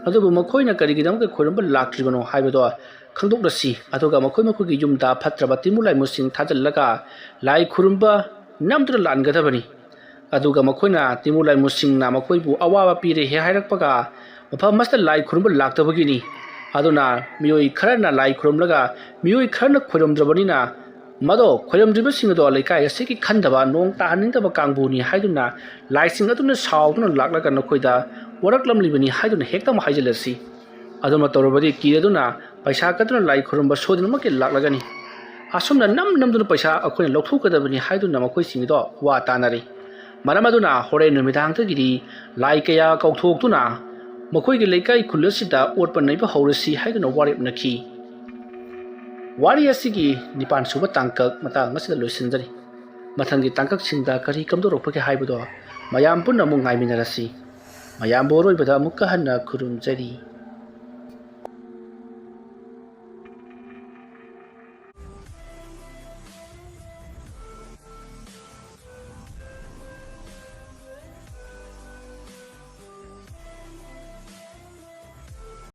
ꯑꯗꯨꯕꯨ ꯃꯈꯣꯏꯅ ꯀꯔꯤꯒꯤꯗꯃꯛꯇ ꯈꯨꯔꯨꯝꯕ ꯂꯥꯛꯇ꯭ꯔꯤꯕꯅꯣ ꯍꯥꯏꯕꯗꯣ ꯈꯪꯗꯣꯛꯂꯁꯤ꯫ ꯑꯗꯨꯒ ꯃꯈꯣꯏ ꯃꯈꯣꯏꯒꯤ ꯌꯨꯝꯗ ꯐꯠꯇ꯭ꯔꯕ ꯇꯤꯃꯨ ꯂꯥꯏꯃꯨꯁꯤꯡ ꯊꯥꯖꯤꯜꯂꯒ ꯂꯥꯏ ꯈꯨꯔꯨꯝꯕ ꯅꯝꯗꯨꯅ ꯂꯥꯛꯍꯟꯒꯗꯕꯅꯤ꯫ ꯑꯗꯨꯒ ꯃꯈꯣꯏꯅ ꯇꯤꯃꯨ ꯂꯥꯏꯃꯨꯁꯤꯡꯅ ꯃꯈꯣꯏꯕꯨ ꯑꯋꯥꯕ ꯄꯤꯔꯦ ꯍꯦꯛ ꯍꯥꯏꯔꯛꯄꯒ ꯃꯐꯝ ꯑꯁꯤꯗ ꯂꯥꯏ ꯈꯨꯔꯨꯝꯕ ꯂꯥꯛꯇꯕꯒꯤꯅꯤ꯫ ꯑꯗꯨꯅ ꯃꯤꯑꯣꯏ ꯈꯔꯅ ꯂꯥꯏ ꯈꯨꯔꯨꯝꯂꯒ ꯃꯤꯑꯣꯏ ꯈꯔꯅ ꯈꯣꯏꯔꯝꯗ꯭ꯔꯕꯅꯤꯅ, ꯃꯗꯣ ꯈꯣꯏꯔꯝꯗ꯭ꯔꯤꯕꯁꯤꯡ ꯑꯗꯣ ꯂꯩꯀꯥꯏ ꯑꯁꯤꯒꯤ ꯈꯟꯗꯕ, ꯅꯣꯡ ꯇꯥꯍꯟꯅꯤꯡꯗꯕ ꯀꯥꯡꯕꯨꯅꯤ ꯍꯥꯏꯗꯨꯅ ꯂꯥꯏꯁꯤꯡ ꯑꯗꯨꯅ ꯁꯥꯎꯗꯨꯅ ꯂꯥꯛꯂꯒ ꯅꯈꯣꯏꯗ ꯋꯥꯔꯛꯂꯝꯂꯤꯕꯅꯤ ꯍꯥꯏꯗꯨꯅ ꯍꯦꯛꯇꯃꯛ ꯍꯥꯏꯖꯤꯜꯂꯁꯤ꯫ ꯑꯗꯨꯃ ꯇꯧꯔꯕꯗꯤ ꯀꯤꯔꯗꯨꯅ ꯄꯩꯁꯥ ꯀꯠꯇꯨꯅ ꯂꯥꯏ ꯈꯨꯔꯨꯝꯕ ꯁꯣꯏꯗꯅꯃꯛꯀꯤ ꯂꯥꯛꯂꯒꯅꯤ꯫ ꯑꯁꯨꯝꯅ ꯅꯝ ꯅꯝꯗꯨꯅ ꯄꯩꯁꯥ ꯑꯩꯈꯣꯏꯅ ꯂꯧꯊꯣꯛꯀꯗꯕꯅꯤ ꯍꯥꯏꯗꯨꯅ ꯃꯈꯣꯏꯁꯤꯡꯗꯣ ꯋꯥ ꯇꯥꯅꯔꯤ꯫ ꯃꯔꯝ ꯑꯗꯨꯅ ꯍꯣꯔꯦꯟ ꯅꯨꯃꯤꯗꯥꯡꯗꯒꯤꯗꯤ ꯂꯥꯏ ꯀꯌꯥ ꯀꯧꯊꯣꯛꯇꯨꯅ ꯃꯈꯣꯏꯒꯤ ꯂꯩꯀꯥꯏ ꯈꯨꯜ ꯑꯁꯤꯗ ꯑꯣꯠꯄ ꯅꯩꯕ ꯍꯧꯔꯁꯤ ꯍꯥꯏꯗꯨꯅ ꯋꯥꯔꯦꯞꯅꯈꯤ꯫ ꯋꯥꯔꯤ ꯑꯁꯤꯒꯤ ꯅꯤꯄꯥꯟ ꯁꯨꯕ ꯇꯥꯡꯀꯛ ꯃꯇꯥꯡ ꯑꯁꯤꯗ ꯂꯣꯏꯁꯤꯟꯖꯔꯤ꯫ ꯃꯊꯪꯒꯤ ꯇꯥꯡꯀꯛꯁꯤꯡꯗ ꯀꯔꯤ ꯀꯝꯗꯧꯔꯛꯄꯒꯦ ꯍꯥꯏꯕꯗꯣ ꯃꯌꯥꯝ ꯄꯨꯟꯅ ꯑꯃꯨꯛ ꯉꯥꯏꯃꯤꯟꯅꯔꯁꯤ꯫ ꯃꯌꯥꯝꯕꯨ ꯑꯔꯣꯏꯕꯗ ꯑꯃꯨꯛꯀ ꯍꯟꯅ ꯈꯨꯔꯨꯝꯖꯔꯤ꯫